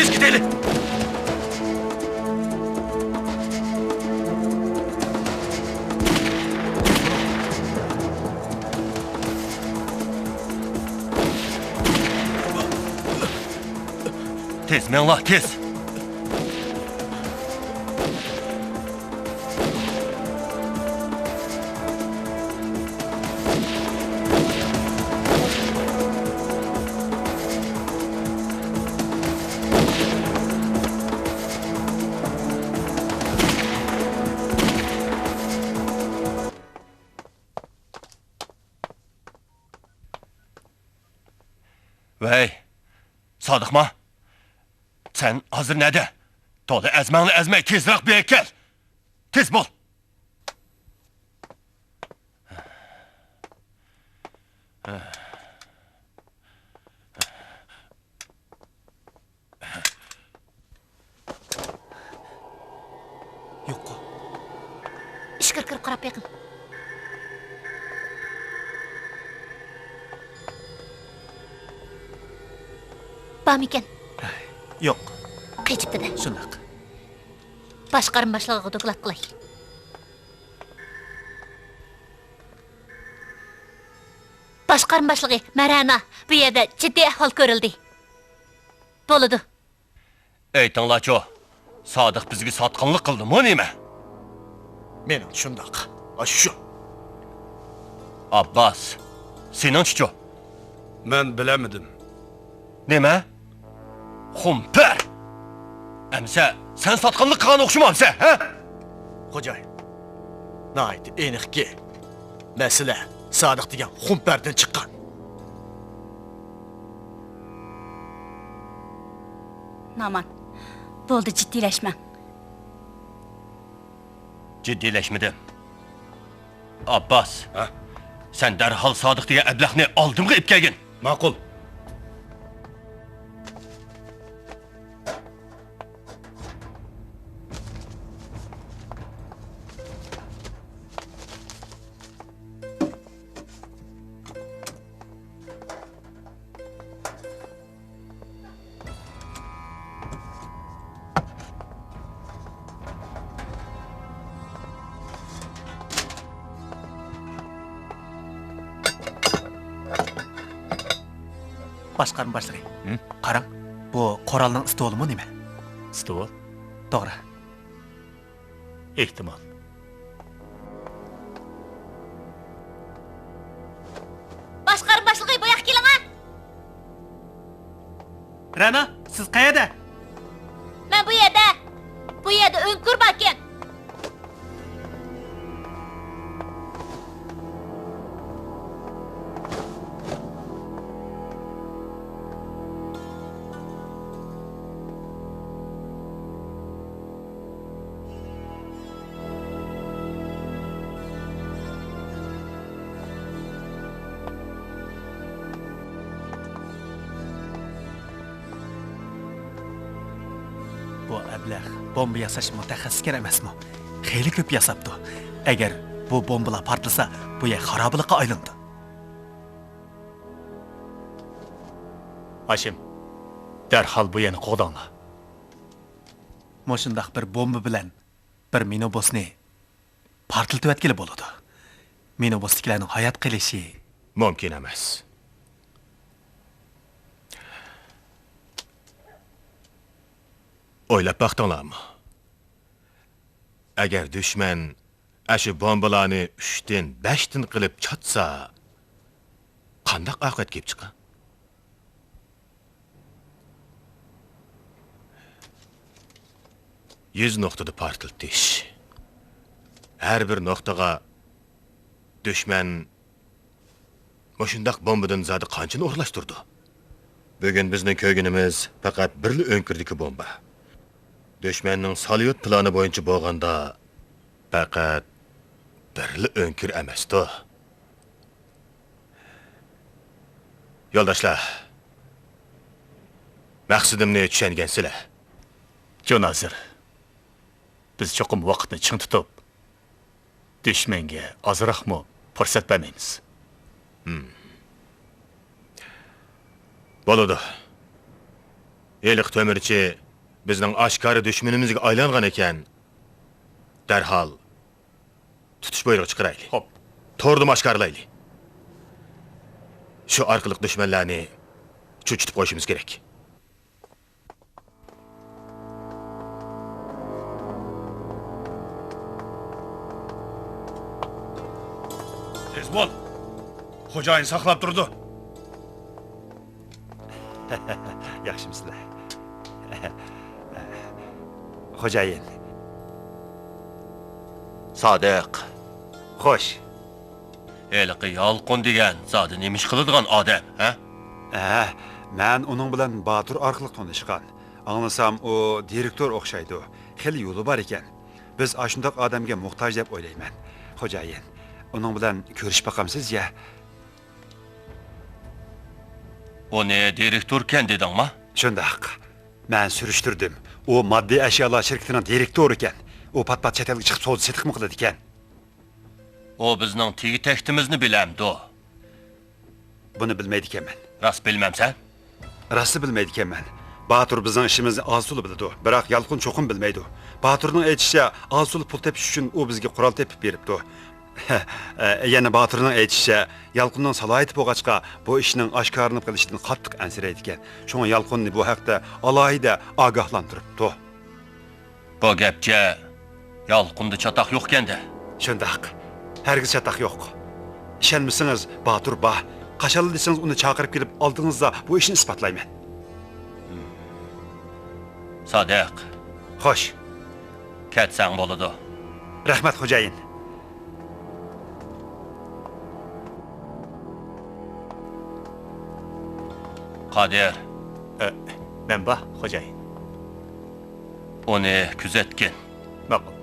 تېز كېتەيلى! تېز مېڭىڭلار، تېز! ۋەي، سادىقما؟ سەن ھازىر نەدە؟ تولا ئەزمەڭنى ئەزمەي، تېزرەك بۇ يەرگە كەل! تېز بول! يوققۇ. ئىچكىرى كىرىپ قاراپ بېقىڭ. بارمىكەن؟ يوق. قېچىپتۇ-دە. شۇنداق. باش قارمىباشلىقىغا دوكلات قىلاي. باش قارمىباشلىقى مەرەنا، بۇ يەردە جىددىي ئەھۋال كۆرۈلدى. بولىدۇ. ئېيتىڭلارچۇ، سادىق بىزگە ساتقىنلىق قىلدىمۇ نېمە؟ مېنىڭچە شۇنداق. ئاشۇ. ئابباس، سېنىڭچىچۇ؟ مەن بىلەلمىدىم. نېمە؟ خۇمپەر! ئەمسە سەن ساتقىنلىق قىلغان ئوخشىمامسەن، ھە؟ خوجايىن، ناھايىتى ئېنىقكى، مەسىلە سادىق دېگەن خۇمپەردىن چىققان. نامان، بولدى، جىددىيلەشمەڭ. جىددىيلەشمىدىم. ئابباس، ھە؟ سەن دەرھال سادىق دېگەن ئەبلەخنى ئالدىمغا ئېلىپ كەلگىن. ماقۇل. باشقارما باشلىقى، ھە؟ قاراڭ، بۇ قورالنىڭ ئىستولىمۇ نېمە؟ ئىستول؟ توغرا. ئېھتىمال. باشقارما باشلىقى، بۇ ياققا كېلىڭە! رەنا، سىز قەيەردە؟ مەن بۇ يەردە. بۇ يەردە ئۆڭكۈر باركەن. بۇ ئەبلەخ بومبا ياساش مۇتەخەسسىسكەن ئەمەسمۇ؟ خېلى كۆپ ياساپتۇ. ئەگەر بۇ بومبىلار پارتلىسا، بۇ يەر خارابىلىققا ئايلىنىدۇ. ھاشىم، دەرھال بۇ يەرنى قوغداڭلار. مۇشۇنداق بىر بومبا بىلەن بىر مىنوبۇسنى پارتلىتىۋەتكىلى بولىدۇ. مىنوبۇستىكىلەرنىڭ ھايات قېلىشى مۇمكىن ئەمەس. ئويلاپ باقتىڭلارمۇ؟ ئەگەر دۈشمەن ئاشۇ بومبىلارنى ئۈچتىن، بەشتىن قىلىپ چاتسا، قانداق ئاقىۋەت كېلىپ چىققان؟ يۈز نۇقتىدا پارتلىتىش. ھەر بىر نۇقتىغا دۈشمەن مۇشۇنداق بومبىدىن زادى قانچىنى ئورۇنلاشتۇرىدۇ؟ بۈگۈن بىزنىڭ كۆرگىنىمىز پەقەت بىرلا ئۆڭكۈردىكى بومبا. دۈشمەننىڭ ساليۇت پىلانى بويىچە بولغاندا، پەقەت بىرلا ئۆڭكۈر ئەمەستۇ. يولداشلار، مەقسىتىمنى چۈشەنگەنسىلەر. جون ھازىر. بىز چوقۇم ۋاقىتنى چىڭ تۇتۇپ، دۈشمەنگە ئازراقمۇ پۇرسەت بەرمەيمىز. ھىم. بولىدۇ. ھېلىقى تۆمۈرچى بىزنىڭ ئاشكارا دۈشمىنىمىزگە ئايلانغان ئىكەن. دەرھال تۇتۇش بۇيرۇقى چىقىرايلى. خوپ. توردىمۇ ئاشكارىلايلى. شۇ ئارقىلىق دۈشمەنلەرنى چۆچۈتۈپ قويۇشىمىز كېرەك. تېز بول! خوجايىن ساقلاپ تۇرىدۇ. ياخشىمۇسىلەر؟ خوجايىن. سادىق. خوش. ھېلىقى يالقۇن دېگەن زادى نېمە ئىش قىلىدىغان ئادەم، ھە؟ ھە، مەن ئۇنىڭ بىلەن باتۇر ئارقىلىق تونۇشقان. ئاڭلىسام، ئۇ دىرېكتور ئوخشايدۇ. خېلى يولى بار ئىكەن. بىز ئاشۇنداق ئادەمگە موھتاج دەپ ئويلايمەن، خوجايىن. ئۇنىڭ بىلەن كۆرۈشۈپ باقامسىز يا؟ ئۇنى دىرېكتوركەن دېدىڭما؟ شۇنداق. مەن سۈرۈشتۈردۈم. ئۇ ماددىي ئەشيالار شىركىتىنىڭ دىرېكتورى ئىكەن. ئۇ پات-پات چەت ئەلگە چىقىپ سودا-سېتىقمۇ قىلىدىكەن. ئۇ بىزنىڭ تېگى-تەكتىمىزنى بىلەمدۇ؟ بۇنى بىلمەيدىكەنمەن. راست بىلمەمسەن؟ راستى بىلمەيدىكەنمەن. باتۇر بىزنىڭ ئىشىمىزنى ئاز-تولا بىلىدۇ، بىراق يالقۇن چوقۇم بىلمەيدۇ. باتۇرنىڭ ئېيتىشىچە، ئاز-تولا پۇل تېپىش ئۈچۈن ئۇ بىزگە قورال تېپىپ بېرىپتۇ. يەنە باتۇرنىڭ ئېيتىشىچە، يالقۇننىڭ سالاھىيىتى بولغاچقا، بۇ ئىشنىڭ ئاشكارىلىنىپ قېلىشىدىن قاتتىق ئەنسىرەيدىكەن. شۇڭا يالقۇننى بۇ ھەقتە ئالاھىدە ئاگاھلاندۇرۇپتۇ. بۇ گەپچە يالقۇندا چاتاق يوقكەن-دە. شۇنداق. ھەرگىز چاتاق يوق. ئىشەنمىسىڭىز، باتۇر بار. قاچانلا دېسىڭىز، ئۇنى چاقىرىپ كېلىپ، ئالدىڭىزدا بۇ ئىشنى ئىسپاتلايمەن. سادىق. خوش. كەتسەڭ بولىدۇ. رەھمەت، خوجايىن. قادىر. ئە، مەن بار، خوجايىن. ئۇنى كۆزەتكىن. ماقۇل.